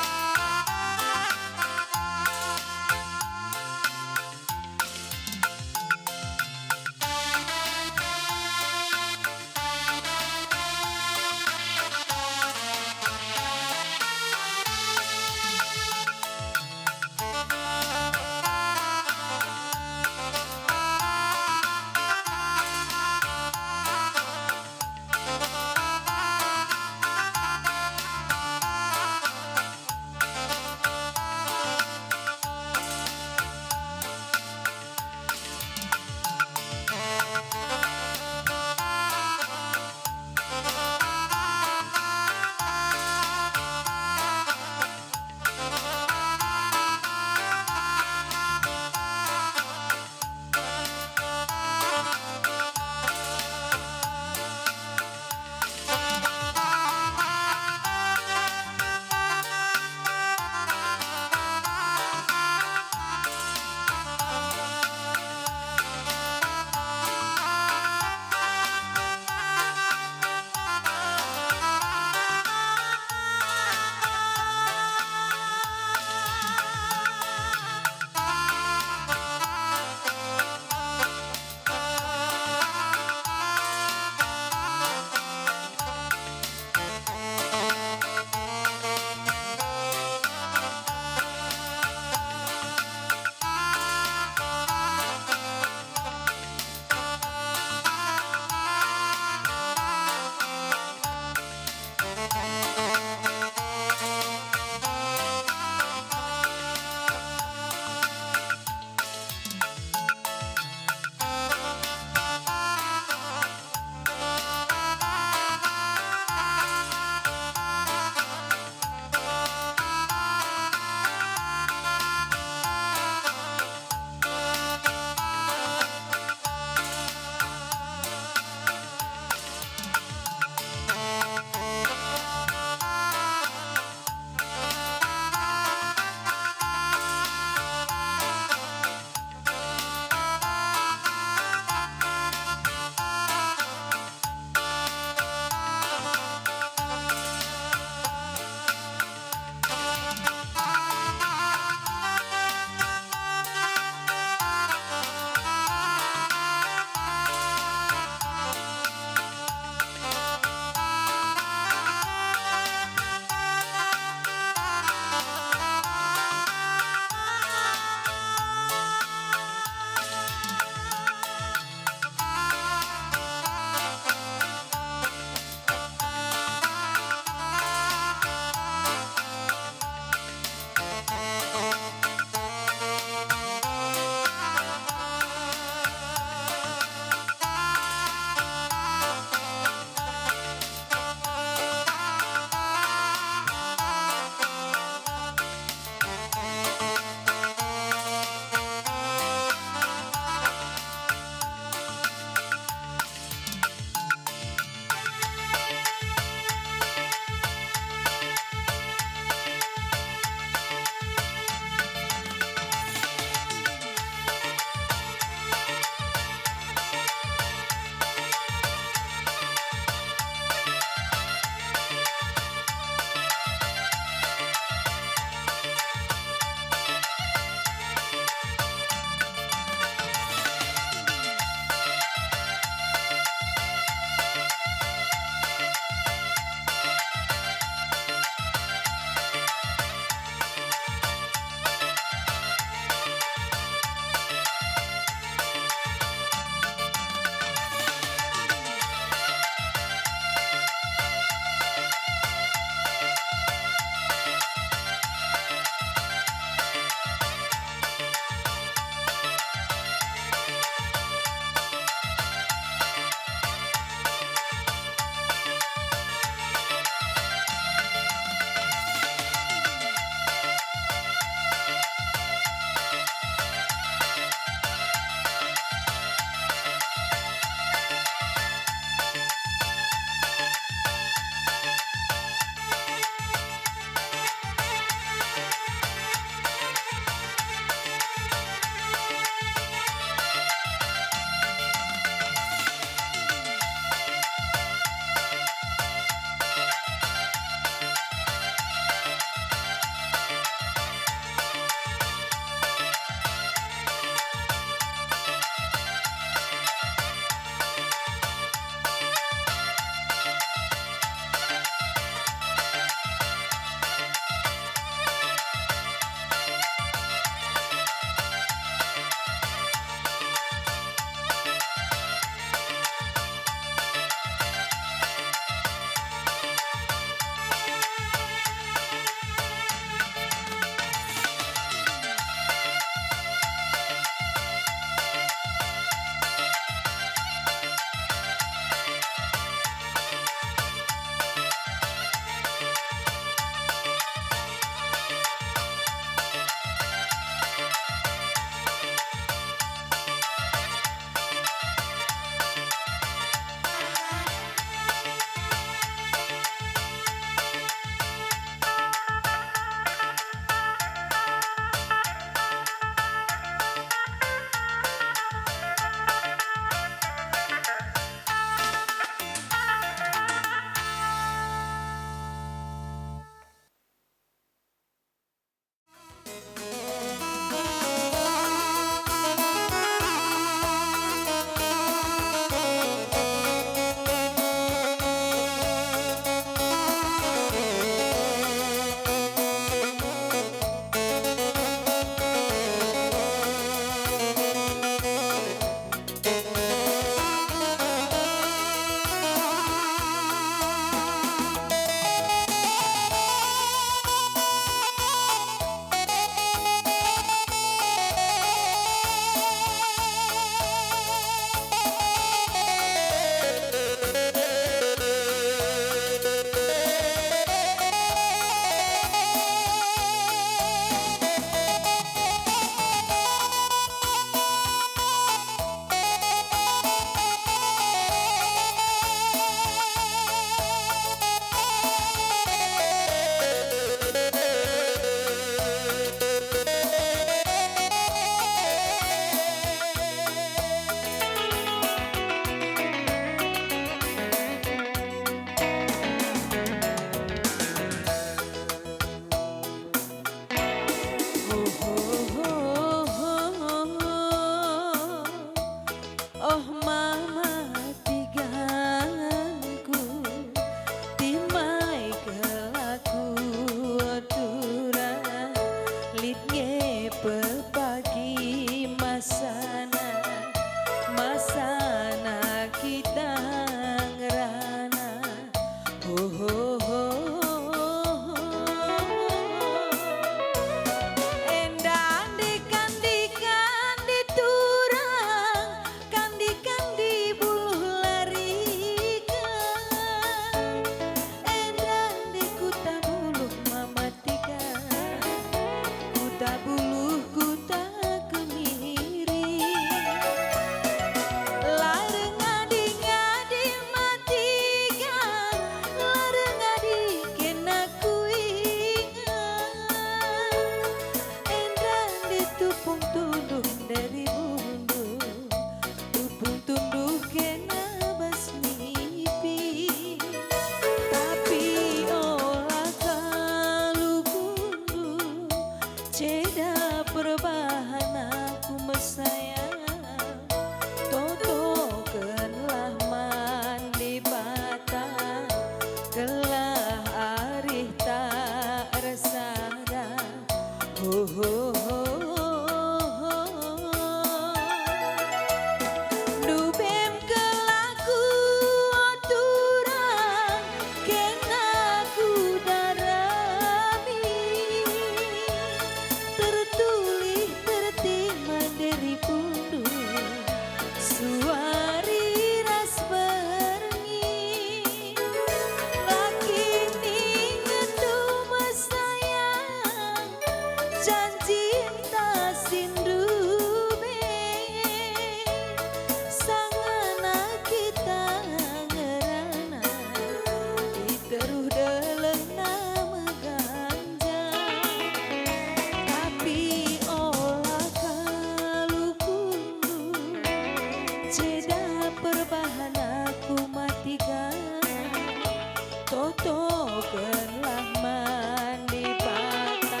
Totokenlah man Dibata,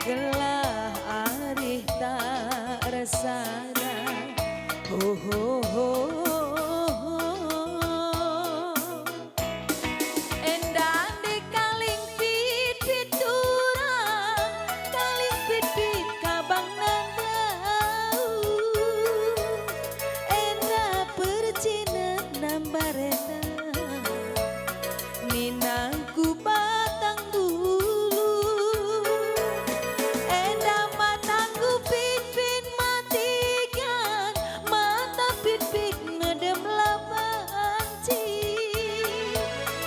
gelah arih tak ersada. Ho, ho, ho, ho. Enda nde kaling pitpit turang, kaling pitpit kabang nandau. Enda percina nambarna, ninangku batang bulu. Enda matangku pitpit matikan, mata pitpit medem lapan.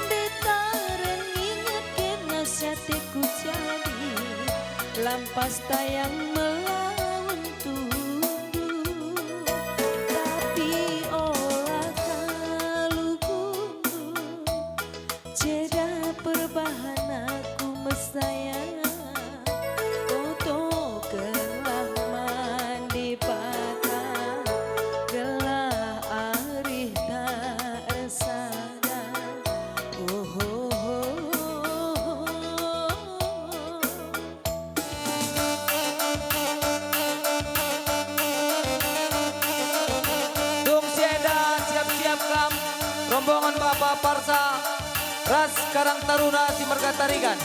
Ndetar ngingetken nasihat ku jadi, lampas tayang melawan tundu. Tapi ola kalu kundu, ceda perbahan aku mesaya. Totokenlah man Dibata, gelah arih tak ersada. Oh, oh, oh, oh. Dung si enda siap-siap kam, rombongan Bapa Parsa ras Karang Taruna si merga Tarigan.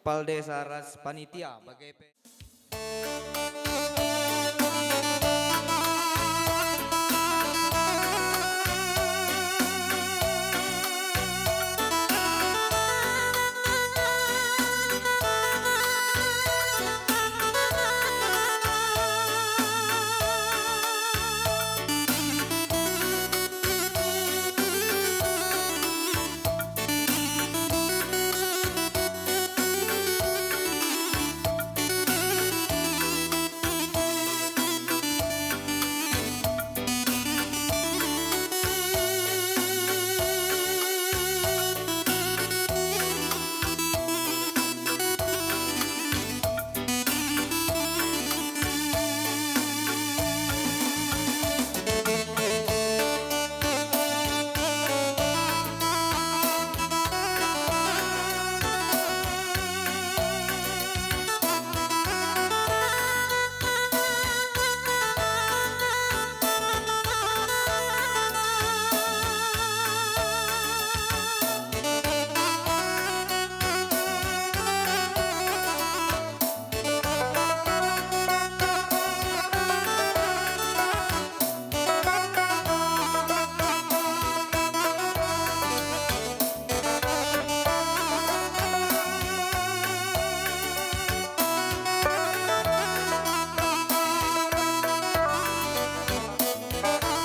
Kepala Desa ras panitia bage pe.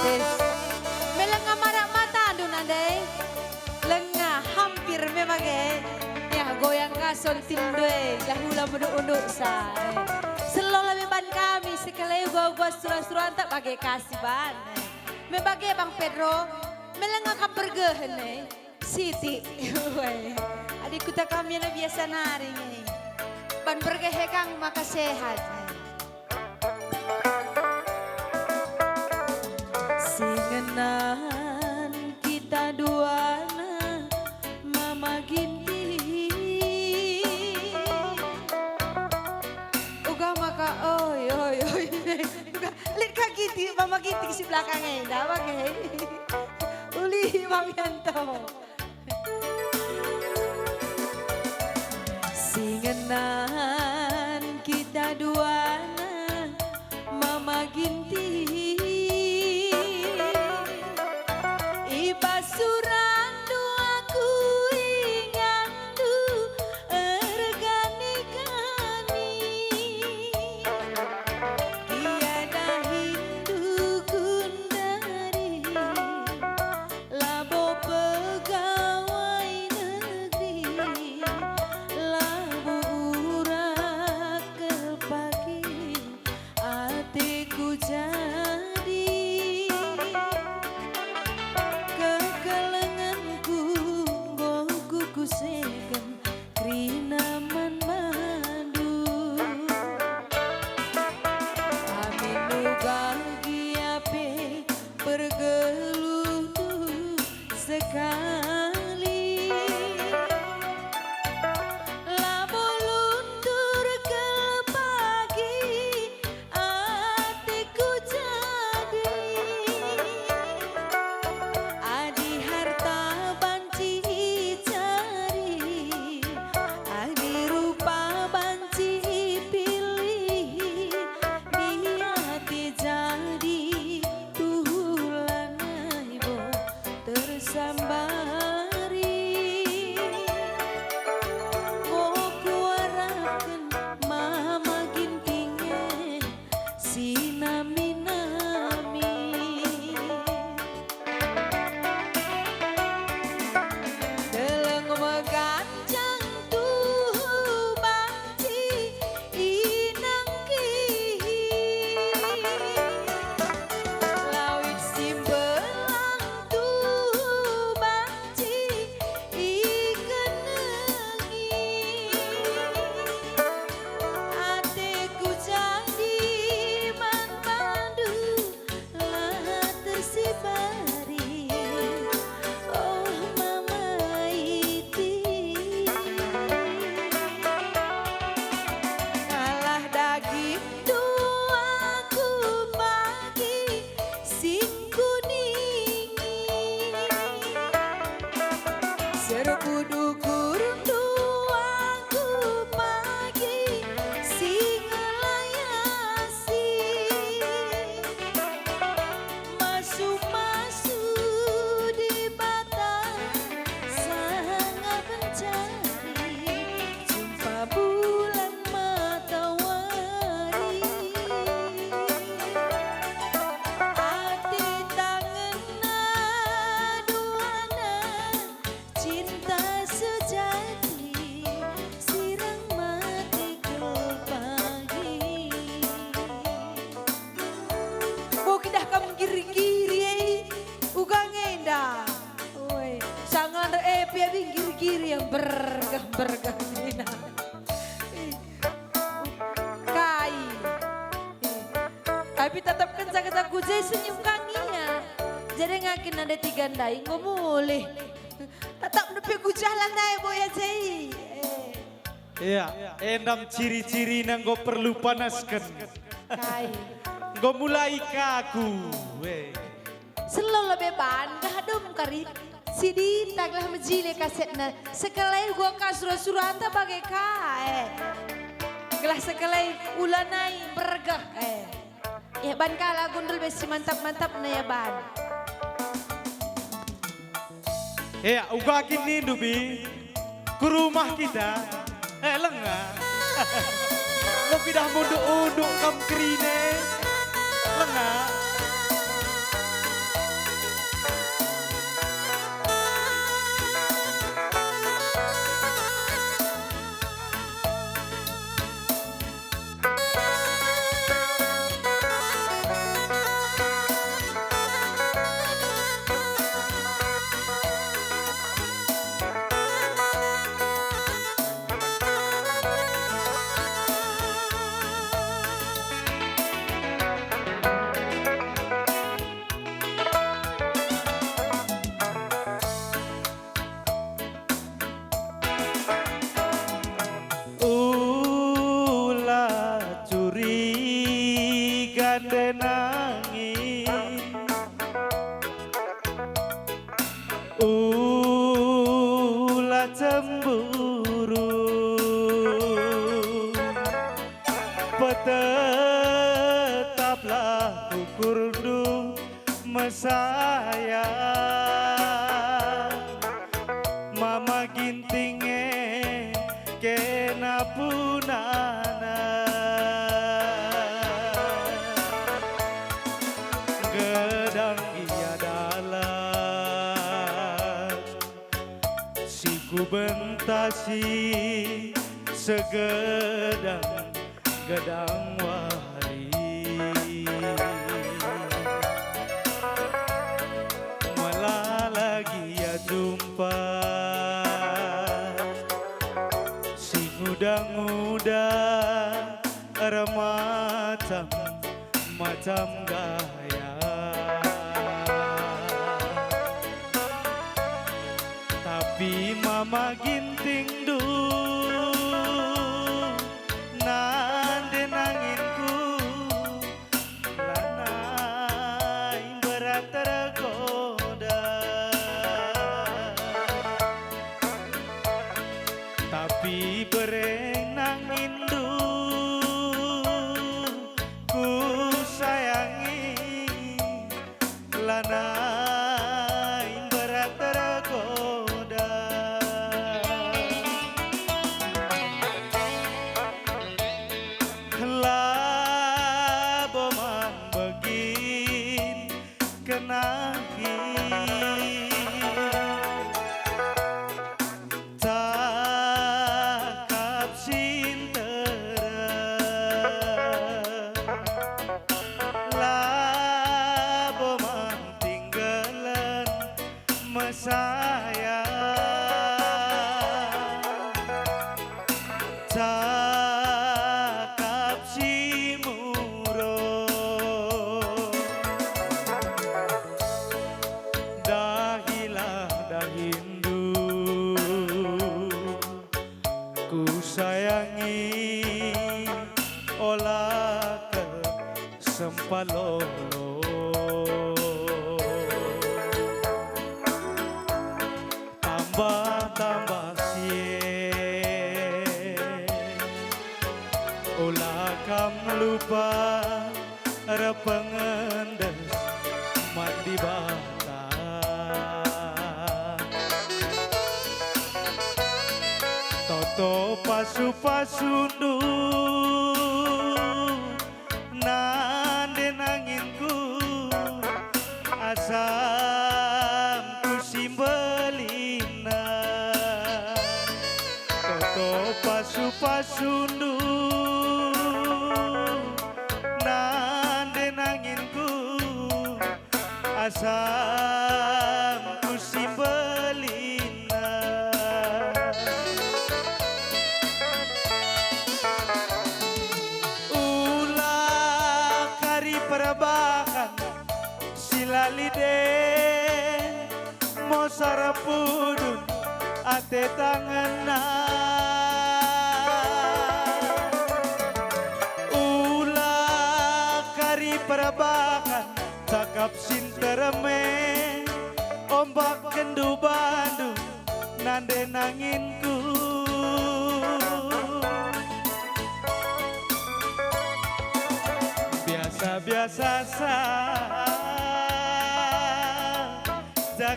Tes. Me lenga marak matandu nande. Lenga hampir me bage. Ya, goyang ka sontilndu e, la hula menduk-unduk sa. Selola me ban kami, sekalai uga-uga sura-suranta bage ka si ban. Me bage Bang Pedro, me lenga kam pergehen e. Siti. Weh. Adi kuta kami ena biasa nari nge. Ban pergehe kang maka sehat. Si ngenan kita duana Mama Ginting. Uga maka, oi, oi, oi. Uga, lit ka Ginting, Mama Ginting si belakang enda, bage. Uli Bang Yanto. Si ngenan kita duana Mama Ginting. I bas suranndu aku ingandu ergani-gani. Kiadahindu gundari. Labo pegawai negeri, labo urak kepake ateku jadi. Kekelengenku enggo kukuseken kerina man bandu. Amin uga gia pe pergeluhndu sekali. Labo luntur kel pagi ateku jadi. Adi harta banci icari, adi rupa banci ipilih, dia te jadi tuhu lanai bo tersambari. Mo kuarahken Mama Ginting e si nami-nami. Deleng meganjang tuhu banci inangkihi. Lawit si mbelang tuhu banci ikenengi. Ateku jadi man bandu la tersibari, oh Mama Iti. Kalah daging dua ku pagi sing kuningi. Serbu dukur dua ku diri yang bergah-bergah. Kai. Tapi tetap kenca-kenca ku je senyum kang ia. Jadi ngakin nande tiga ndai enggo mulih. Tetap nepi ku jalan ndai boya jai. Eh. Ia, enda me ciri-cirina enggo perlu panasken. Kai. Enggo mulai ka aku. Eh. Selo lebe ban gah dum kari. Si Dita gelah mejile kasetna, sekelai uga ka sura-suranta bage ka, eh. Gelah sekelai ulanai bergah, eh. Eh, ban ka lagu ndul be si mantap-mantapna ia ban. Eh, uga kin nindu, Bi? Ku rumah kita. Eh, lenga. Enggo pidah munduk-unduk kam kerine. Lenga. Ula curiga nde nangin. Ula cemburu, petetaplah ukurndu mesayang. Mama Ginting e kena punana. Gedang ia dalan si kubentasi segedang gedang wari. Melala gia jumpa si nguda-nguda ermacam-macam gaya. Tapi Mama Gintingndu nande nanginku lanai berat ergoda. Tapi bere nanginndu kusayangi. Lanai berat ergoda. Labo man begin kenahi. Cakap si nterem, labo man tinggalen mesayang. Cakap si murung, dahilah dahin. Kusayangi, ola kel sempat lolo. Tambah-tambah sie, ola kam lupa erpengendes man Dibata. Toto pasu-pasundu nande nanginku, asamku si mbelina. Toto pasu-pasundu nande nanginku, asamku si mbelina. ate tangenna. Ula kari perbakan, cakap si nterem e, ombak kendu bandu nande nanginku. Biasa-biasa saja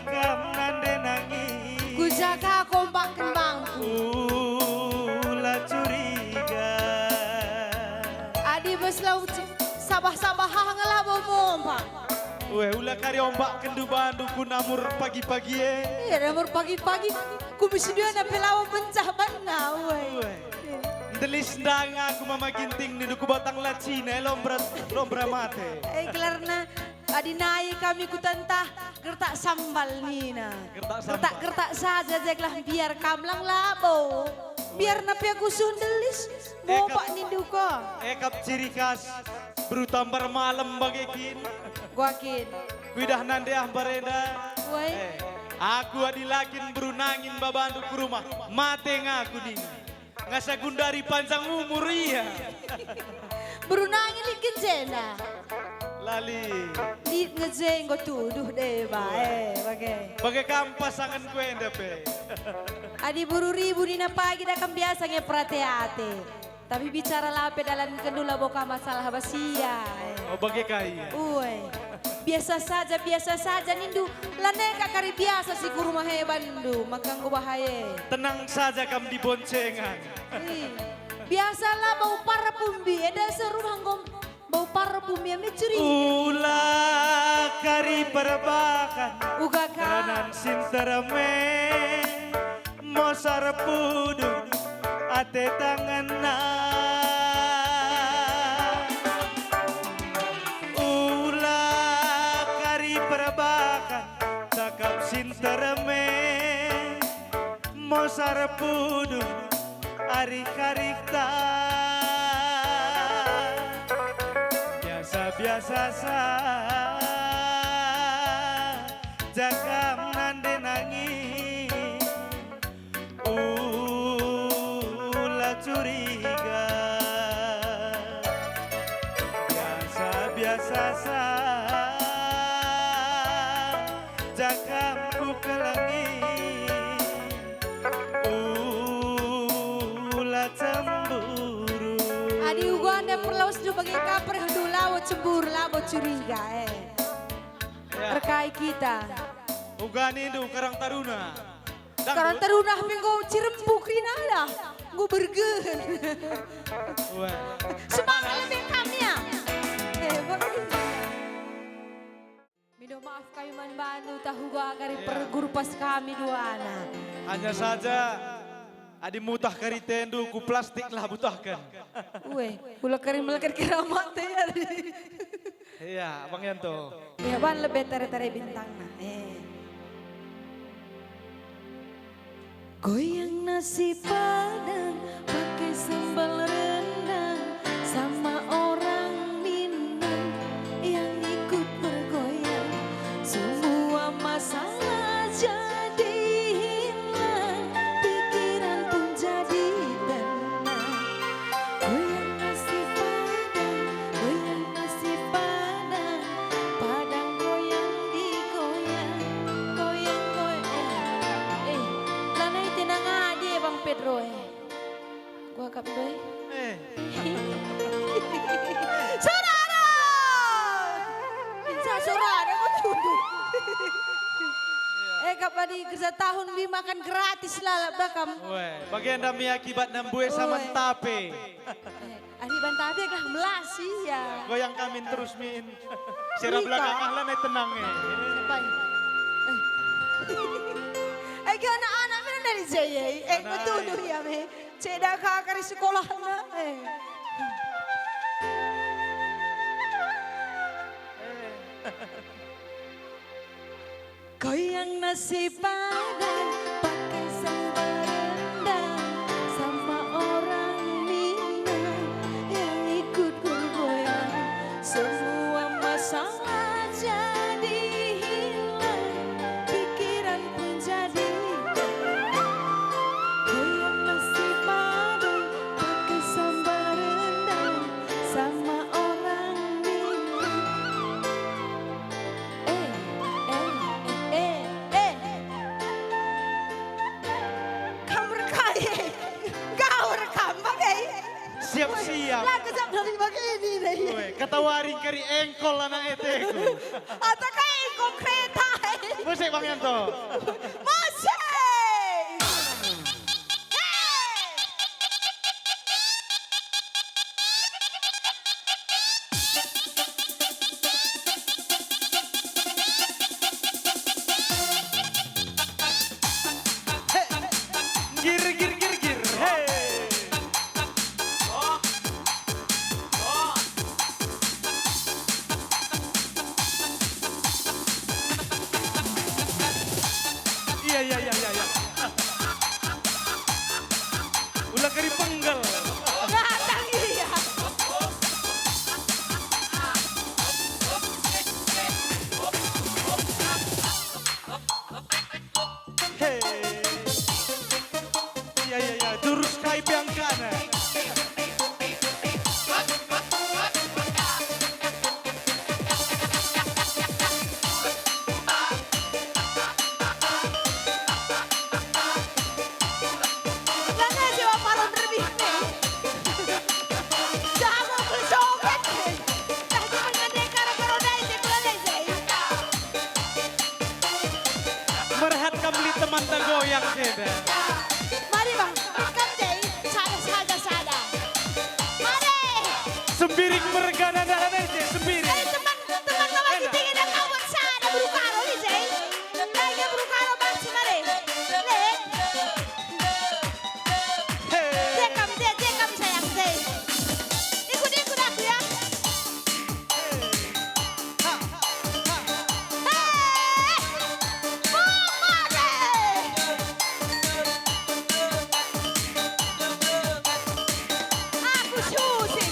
kam nande nangin. Kujaga kompak kembangku. Ula curiga. Adi bas lau ci-, sabah-sabah ah ngelabo mompa. Weh, ula kari ombak kendu bandu ku namur pagi-pagi e. Iya, namur pagi-pagi. Ku bisiduana pe labo bencah banna, weh. Weh. Ndelis ndang aku mama Ginting nindu ku batang lacina, eh, lombra, lombra mate. Eh, gelarna adi nai kami kutentah, gertak sambal nina. Gertak sambal. Gertak-gertak saja je gelah mbiar kam lang labo. Biarna pe aku suh ndelis, eh, ngopak kap-, nindu ko. Eh, kap ciri khas beru tambar malem bage kin. Gua kin. Kuidah nande ah mbarenda. Woi. Eh, aku adi la kin beru nangin babandu ku rumah, mate ngaku nina. Ngasa gundari panjang umur ia. Beru nangin lit kin jenda. Lali. Lit nge je enggo tuduh deba, eh, bage. Bage kam pasanganku enda pe. Adi beru ribu nina pagi da kam biasa nge perate-ate. Tapi bicara la pe dalankendu labo ka masalah bas ia, eh. Oh, bage kai? Ue. Biasa saja, biasa saja nindu, lanai ka kari biasa si ku rumah e bandu, maka enggo bahaya. Tenang saja kam di boncengan. Ih, biasa la bau parfum bi, enda serumah enggo bau parfum ia me curiga. Ula kari perbakan. Uga ka. Ranan si nterem e, mosar pudun ate tangenna. Ula kari perbakan, cakap si nterem e, mosar pudun arik-arikta. Biasa-biasa saja kam nande nangin. Ula curiga. Biasa-biasa saja kam kukelengi. Ula cemburu. Adi uga enda perlawesndu bage ka perehndu labo cemburu, labo curiga, eh. Ya. Erkai kita. Uga nindu Karang Taruna. Karang Taruna pe enggo cirempuk kerina dah. Enggo bergen. Wah. Semangat lebe kami ya. Eh, bagus. Minta maaf kami man bandu tahu gagari. Iya. Pergurpas kami duana. Hanya saja, adi mutah kari tendu ku plastik lah butahken. Ue, kula kari melekat kira mate ya. Iya, Abang Yanto. Iya, ban lebe tare-tare bintangna. Eh. Goyang nasi Padang pakai sambal rendang sama orang Minang yang ikut bergoyang. Semua masalah jadi hilang, pikiran pun jadi tenang. Goyang nasi Padang, goyang nasi Padang, Padang goyang digoyang, goyang, goyang. Eh, eh, lanai tenang adi, eh, Bang Pedro, eh. Gua kap, Bang. Eh. Saudara! Bisa saudara, gua tuduh. Eh, kap adi kerja tahun bi makan gratis lah, lah, bakam. Weh, bagenda mi akibatna mbue sama. Ue. Tape. Eh, adi banta beg lah melas, iya. Goyang kamin terus, Min. Sera belakang ah, lanai tenang, eh. Siapa ini? Eh. Eh, ke anak-anak mana dari jaya, eh, anak betul ai. Tuh ya, me. Ceda kakak di sekolah, nah, eh. Goyang nasi Padang pakai sambal rendang sama orang Minang yang ikut bergoyang. Semua masalah jadi hilang, pikiran pun jadi tenang. Siap-siap. La kejap dari bagini deh. Weh, kata wari kari engkol anak eteku. Atau kayak engkol kereta. Musik Bang Yanto. Musik. Hey. Gir, gir, gir, gir. Hey. Iya, iya, iya, iya, iya. Ula kari penggal. Datang iya. Hei. Iya, iya, iya. Jurus kai pe angkana. Lanai sewa paron rebih nih. Jago ku joget nih. Tah cuma ngedeka roda-roda ije ku lanai je. Merhat kam lit temanta goyang enda. Mari, Bang, kam je, sada saja sada. Mari. Sembiring mergana dalan ije, sembiring. Eh, teman, teman, teman, enda. Kita ada kawan sada beru karo ije. Lagi beru karo bangsi mari. Lek. Hei. Jekam, je, jekam sayang, je. Ikut, ikut aku ya. Hei. Buka deh. Aku susi.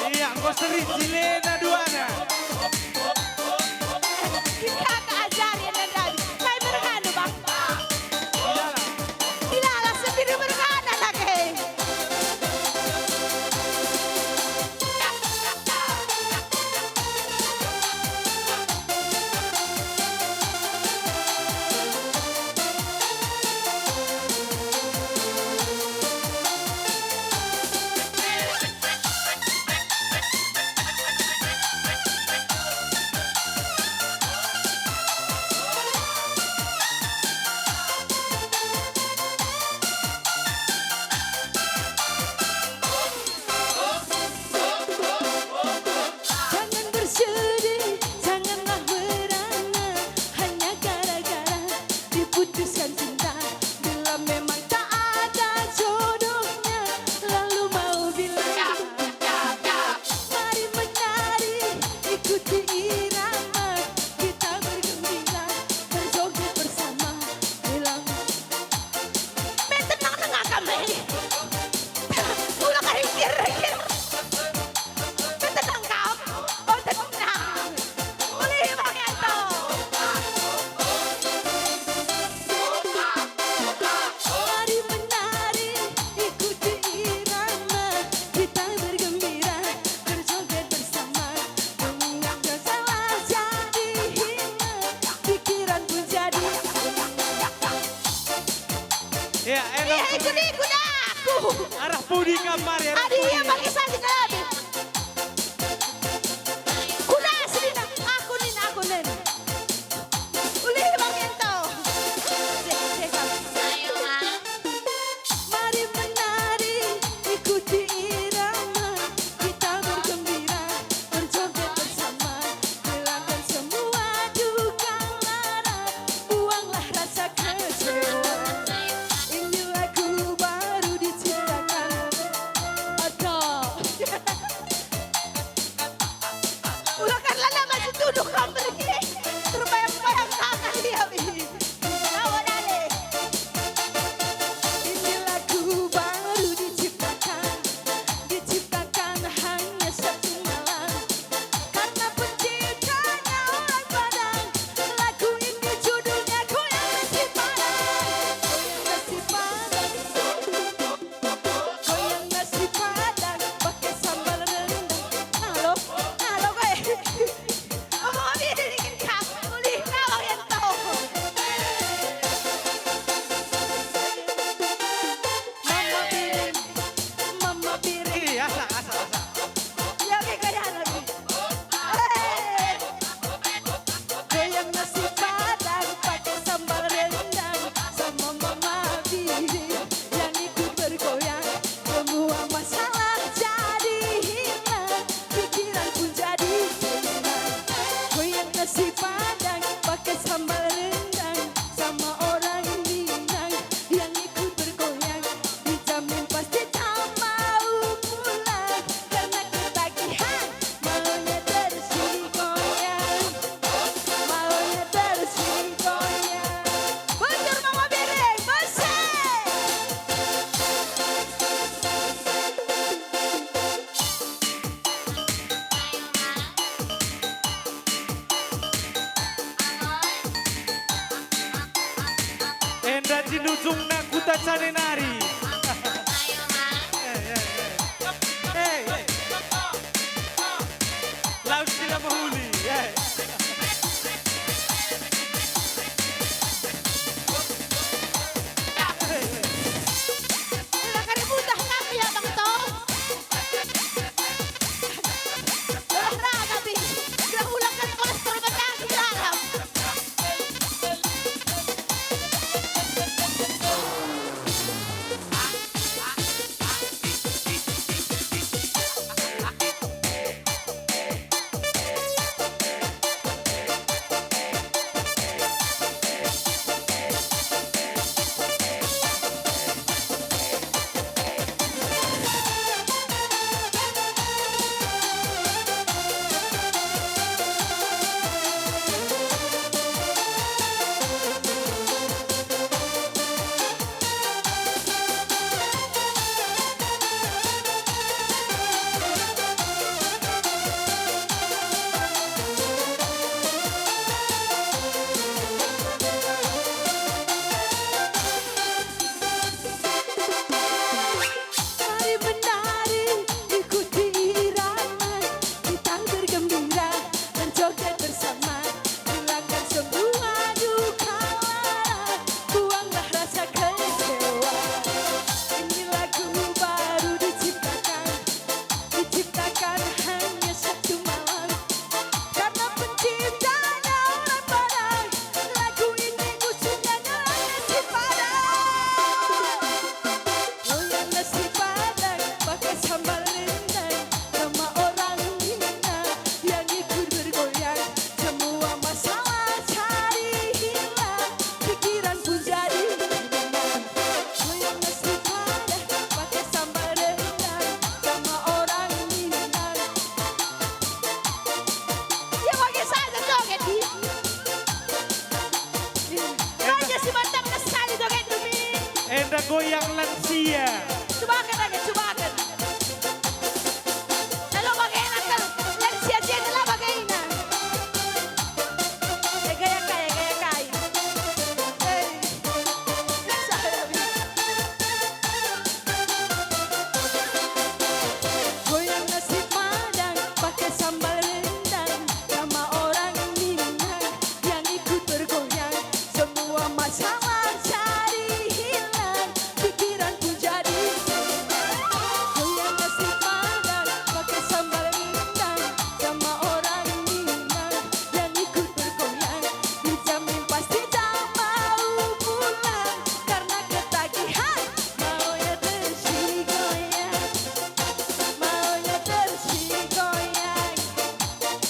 Iya, enggo seri cilena duana. Kita ajari enda ndai. Kai mergana, Bang? Ilalah. Ilalah, sendiri mergana lagi. Jangan bersedih, janganlah merana, hanya gara-gara diputuskan cinta. Bila memang tak ada jodohnya, lalu mau bilang, mari menari, ikuti irama, kita bergembira, berjoget bersama. Bilang, men tenang-tenang kami. Ulah karingkir-ringkir. Men tenang kau. Oh, tenang. Ulih Bang Yanto. Mari menari, ikuti irama, kita bergembira, berjoget bersama. Dunia salah jadi hina, pikiran pun jadi. Ya, enak. Iya, ikut-ikut aku. Arah pudi kam mari, arah pudi. Adi, iya, pakai salju tadi. Kuda sini, nah. Aku nin, aku nin. Ulih Bang Yanto. Cek, cek, cek. Ayo, Bang. Mari menari, ikuti irama, kita bergembira, berjoget bersama, hilangkan semua duka lara, buanglah rasa kecewa. Ini lagu baru diciptakan. Atau Jinujungna kuta Cane nari. Eh, eh, eh. Eh, eh. Lawes si la mehuli, eh. Ula kari mudah kami ya, Bang, toh. Ula raga, Bing. Ula, ula kari kolesterol bendang di dalam. Mari menari, ikuti irama, kita bergembira, menjoget bersama, hilangkan semua duka lara, buanglah rasa kecewa. Ini lagu baru diciptakan, diciptakan hanya satu malam. Karena penciptanya orang Padang, lagu ini ngusungnya nasi Padang. Goyang nasi Padang pakai sambal rendang, sama orang Minang yang ikut bergoyang. Semua masalah jadi hilang, pikiran pun jadi ringan. Goyang nasi Padang pakai sambal rendang, sama orang Minang. Ya, bage saja joget, di. Raja si mantap sekali joget, Dumi. Enda goyang lansia. Cubaken, Raja, cubaken. Lalo bagena kal, lansia si enda la bagena. Eh, gaya kai, gaya kai. Eh. Goyang nasi Padang pakai sambal rendang, sama orang Minang yang ikut bergoyang. Semua masalah jadi hilang, pikiranku jadi tenang. Goyang nasi Padang pakai sambal rendang, sama orang Minang yang ikut bergoyang. Dijamin pasti tak mau pulang karena ketagihan. Maunya terus digoyang, maunya terus digoyang,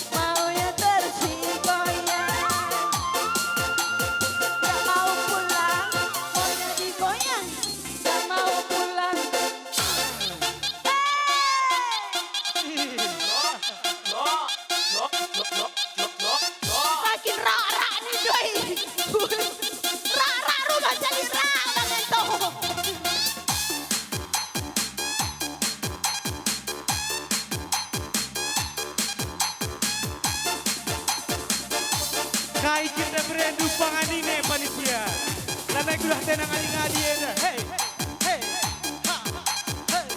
maunya terus digoyang. Tak mau pulang, maunya digoyang, tak mau pulang. Hei! Makin rak-rak ni, doi. Rak-rak rumah jadi rak banget tuh. Kai kita berendu pangan ine, panitia? Lanai kudah tenang ngadi-ngadi enda. Hei, hei, ha, hei.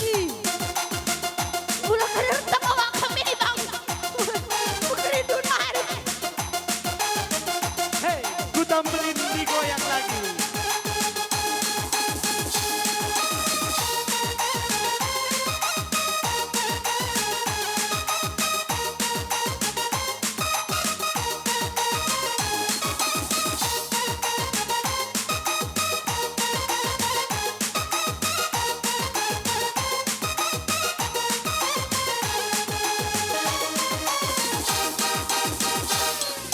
Ih. Ula kader tama wak kami, Bang. Ula, ula rindu nari. Hei, ku tampilin digoyang lagi.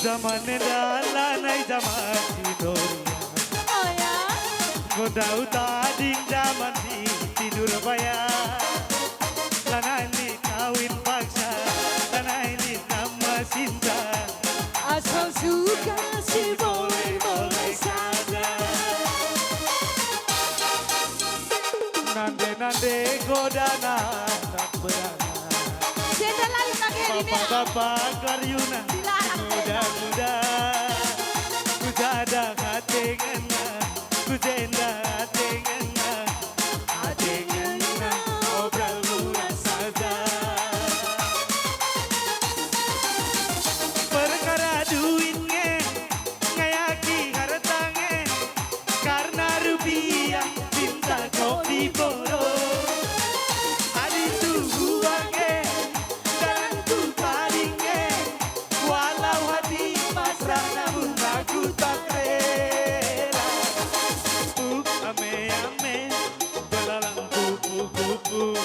Zaman enda lanai zaman si nduria. Oh ya? Enggo ndauh tading zaman si tidur baya. Lanai lit kawin paksa, lanai lit nama sinta. Asal suka si boleh-boleh Bapa Karyuna, muda-muda, ku jenda ate ngena, ku jenda ate ngena, ate ngena, obral murah saja. Perkara duit nge, ngayaki harta nge, karna rupiah cinta ko diboro. Adi tuhu bage, dalanku tading nge, walau hati pasrah namun aku tak rela. Uk ame-ame, belalang kupu-kupu,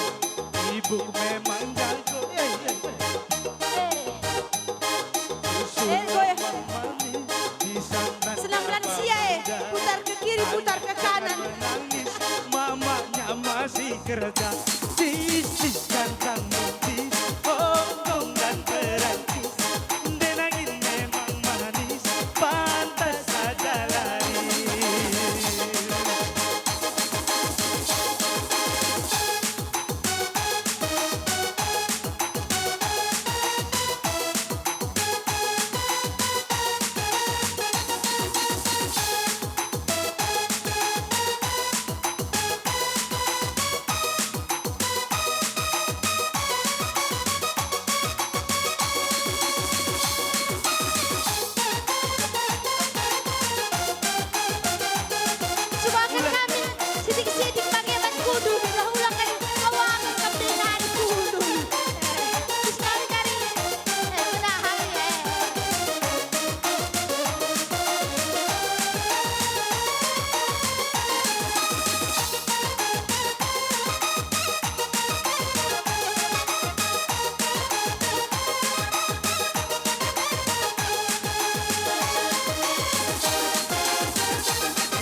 ibuk memang jago. Eh, eh, eh. Eh, goyang. Senam lansia, eh. Putar ke kiri, putar ke kanan. Mamanya masih kerja. Cis, cis, kantang buncis, hongkong dan Perancis. Denangin memang manis, pantas saja laris. Subaken kami sitik-sitik bage man kudu, gelah ulang kari kawangen kam denari kudu. Sekali-kali, eh, benahan, eh.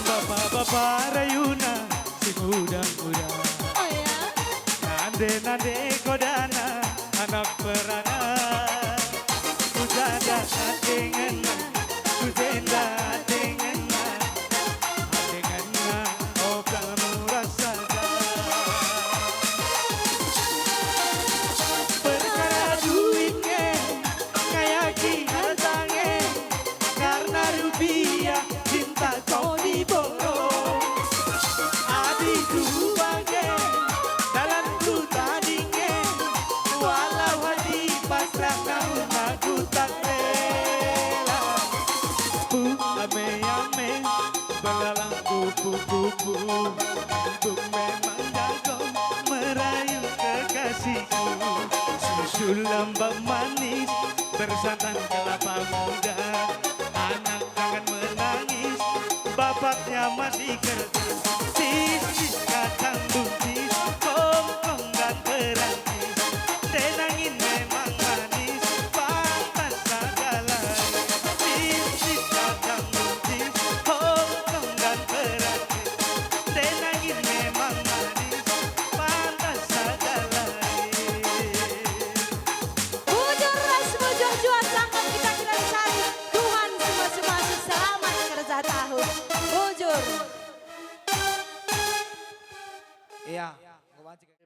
Bapa-bapa rayuna si muda-muda. Oh ya? Nande-nande kodana anak perana. Ku jenda ate ngena, ku jenda ate ngena. Ate ngena, obral murah saja. Perkara duit nge, ngayaki harta nge, karna rupiah cinta ko diboro. Adi tuhu bage, dalanku tading nge, walau hati pasrah namun aku tak rela. Uk ame-ame, belalang kupu-kupu, uk memang jago merayu kekasihku. Susu lambang manis, bersantan kelapa muda, anak jangan menangis, bapaknya masih kerja. Cis, cis, kacang buncis, kongkong dan Perancis. Denangin memang manis, pantas saja laris. Cis, cis, kacang buncis, kongkong dan Perancis. Denangin memang manis, pantas saja laris. Bujur ras bujur juat sangkap kita kira sari. Tuhan semasu-masu selamat kerja tahun. Bujur. Iya.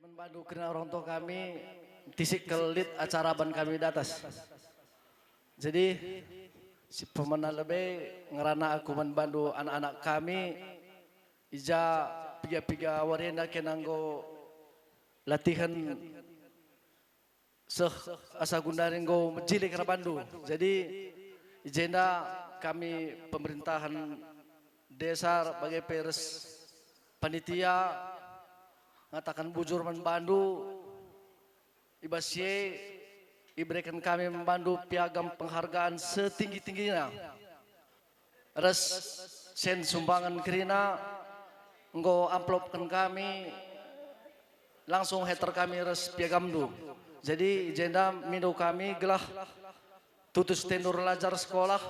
Man bandu kerina orang tua kami, tisik kal lit acara ban kami datas. Jadi, si pemena lebe ngerana aku man bandu anak-anak kami, i ja piga-piga wari enda kena enggo latihen seh asa gundari enggo mejile kerabandu. Jadi, i jenda kami pemerintahan desa bage pe ras panitia ngataken bujur man bandu, i bas si e ibereken kami man bandu piagam penghargaan setinggi-tinggina. Ras sen sumbangan kerina enggo amplopken kami, langsung heter kami ras piagamndu. Jadi, i jenda mindo kami gelah tutus tendur lajar sekolah.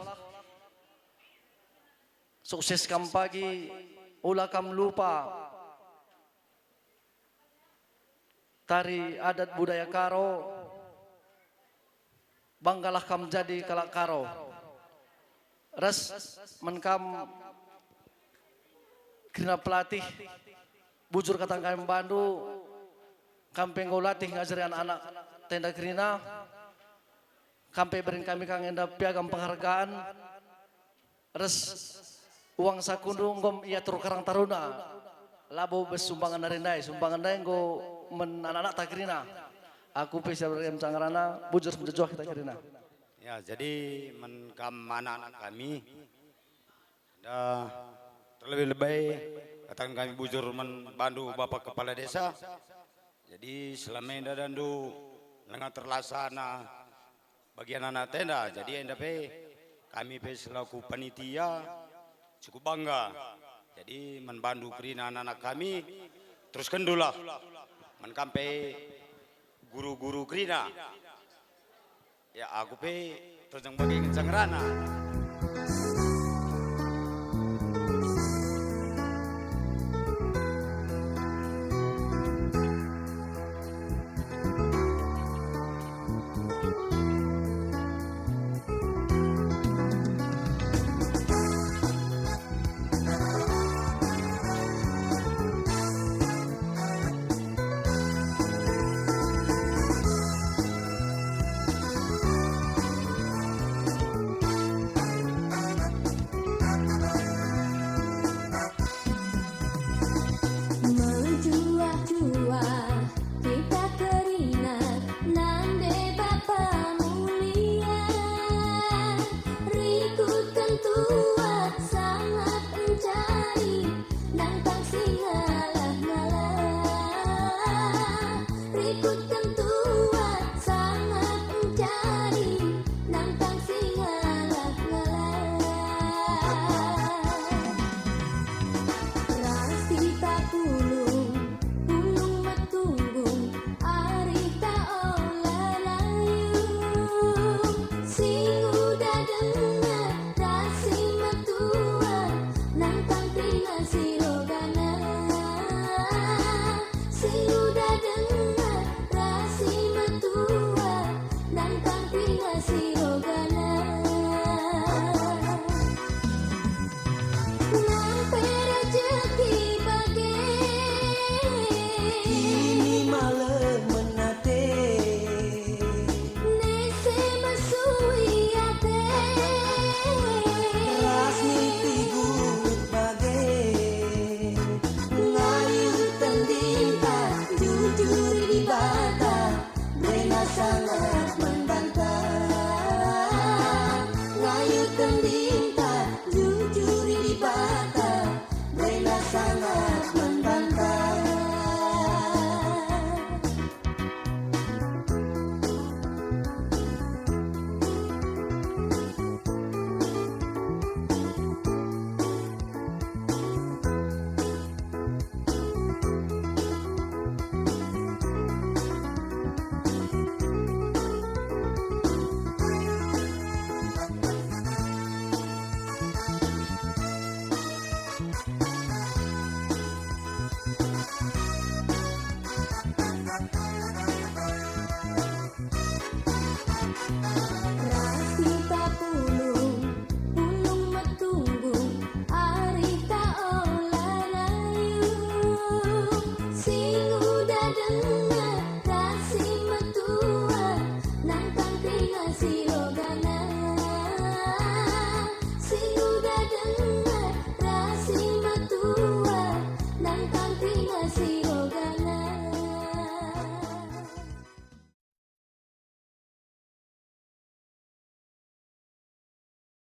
Sukses kam pagi, ula kam lupa. Tari adat budaya Karo, banggalah kam jadi kalak Karo. Ras man kam kerina pelatih, bujur kataken kami man bandu, kam pe enggo latih ngajari anak-anak tenda kerina. Kam pe iberin kami kang enda piagam penghargaan ras uang sakundu enggo iatur Karang Taruna. Labo bas sumbangan nari ndai, sumbangan ndai enggo man anak-anakta kerina. Aku pe si iberin kami kang ngerana, bujur menjejuah kita kerina. Ya, jadi man kam anak-anak kami, enda terlebih-lebih kataken kami bujur man bandu Bapak Kepala Desa. Jadi selama enda dandu langa terlaksana bagian anak enda. Jadi enda pe kami pe selaku panitia cukup bangga. Jadi man bandu kerina anak-anak kami, teruskenndulah man kam pe guru-guru kerina. Ya, aku pe terjeng bage ngenca ngerana. Mejuah-juah kita kerina nande Bapa mulia, rikutken tua sangap ncari nangkang si ngalah-ngalah. Rikutken tua sangap ncari nangkang si ngalah-ngalah. Ras kita pulung, pulung metunggung, arihta ola rayu. Si nguda denga ras si metua, nangkang kerina si rogana. Si nguda denga ras si metua, nangkang kerina si rogana. Nampe rejeki bage. Ini malem menate. Nese mesui ate. Ras niti gulut bage. Ngayuhken dinta jujur Dibata, berena sangap man banta. Ngayuhken dinta jujur Dibata, berena sangap man banta. Ras kita pulung, pulung metunggung, arihta ola rayu. Si nguda denga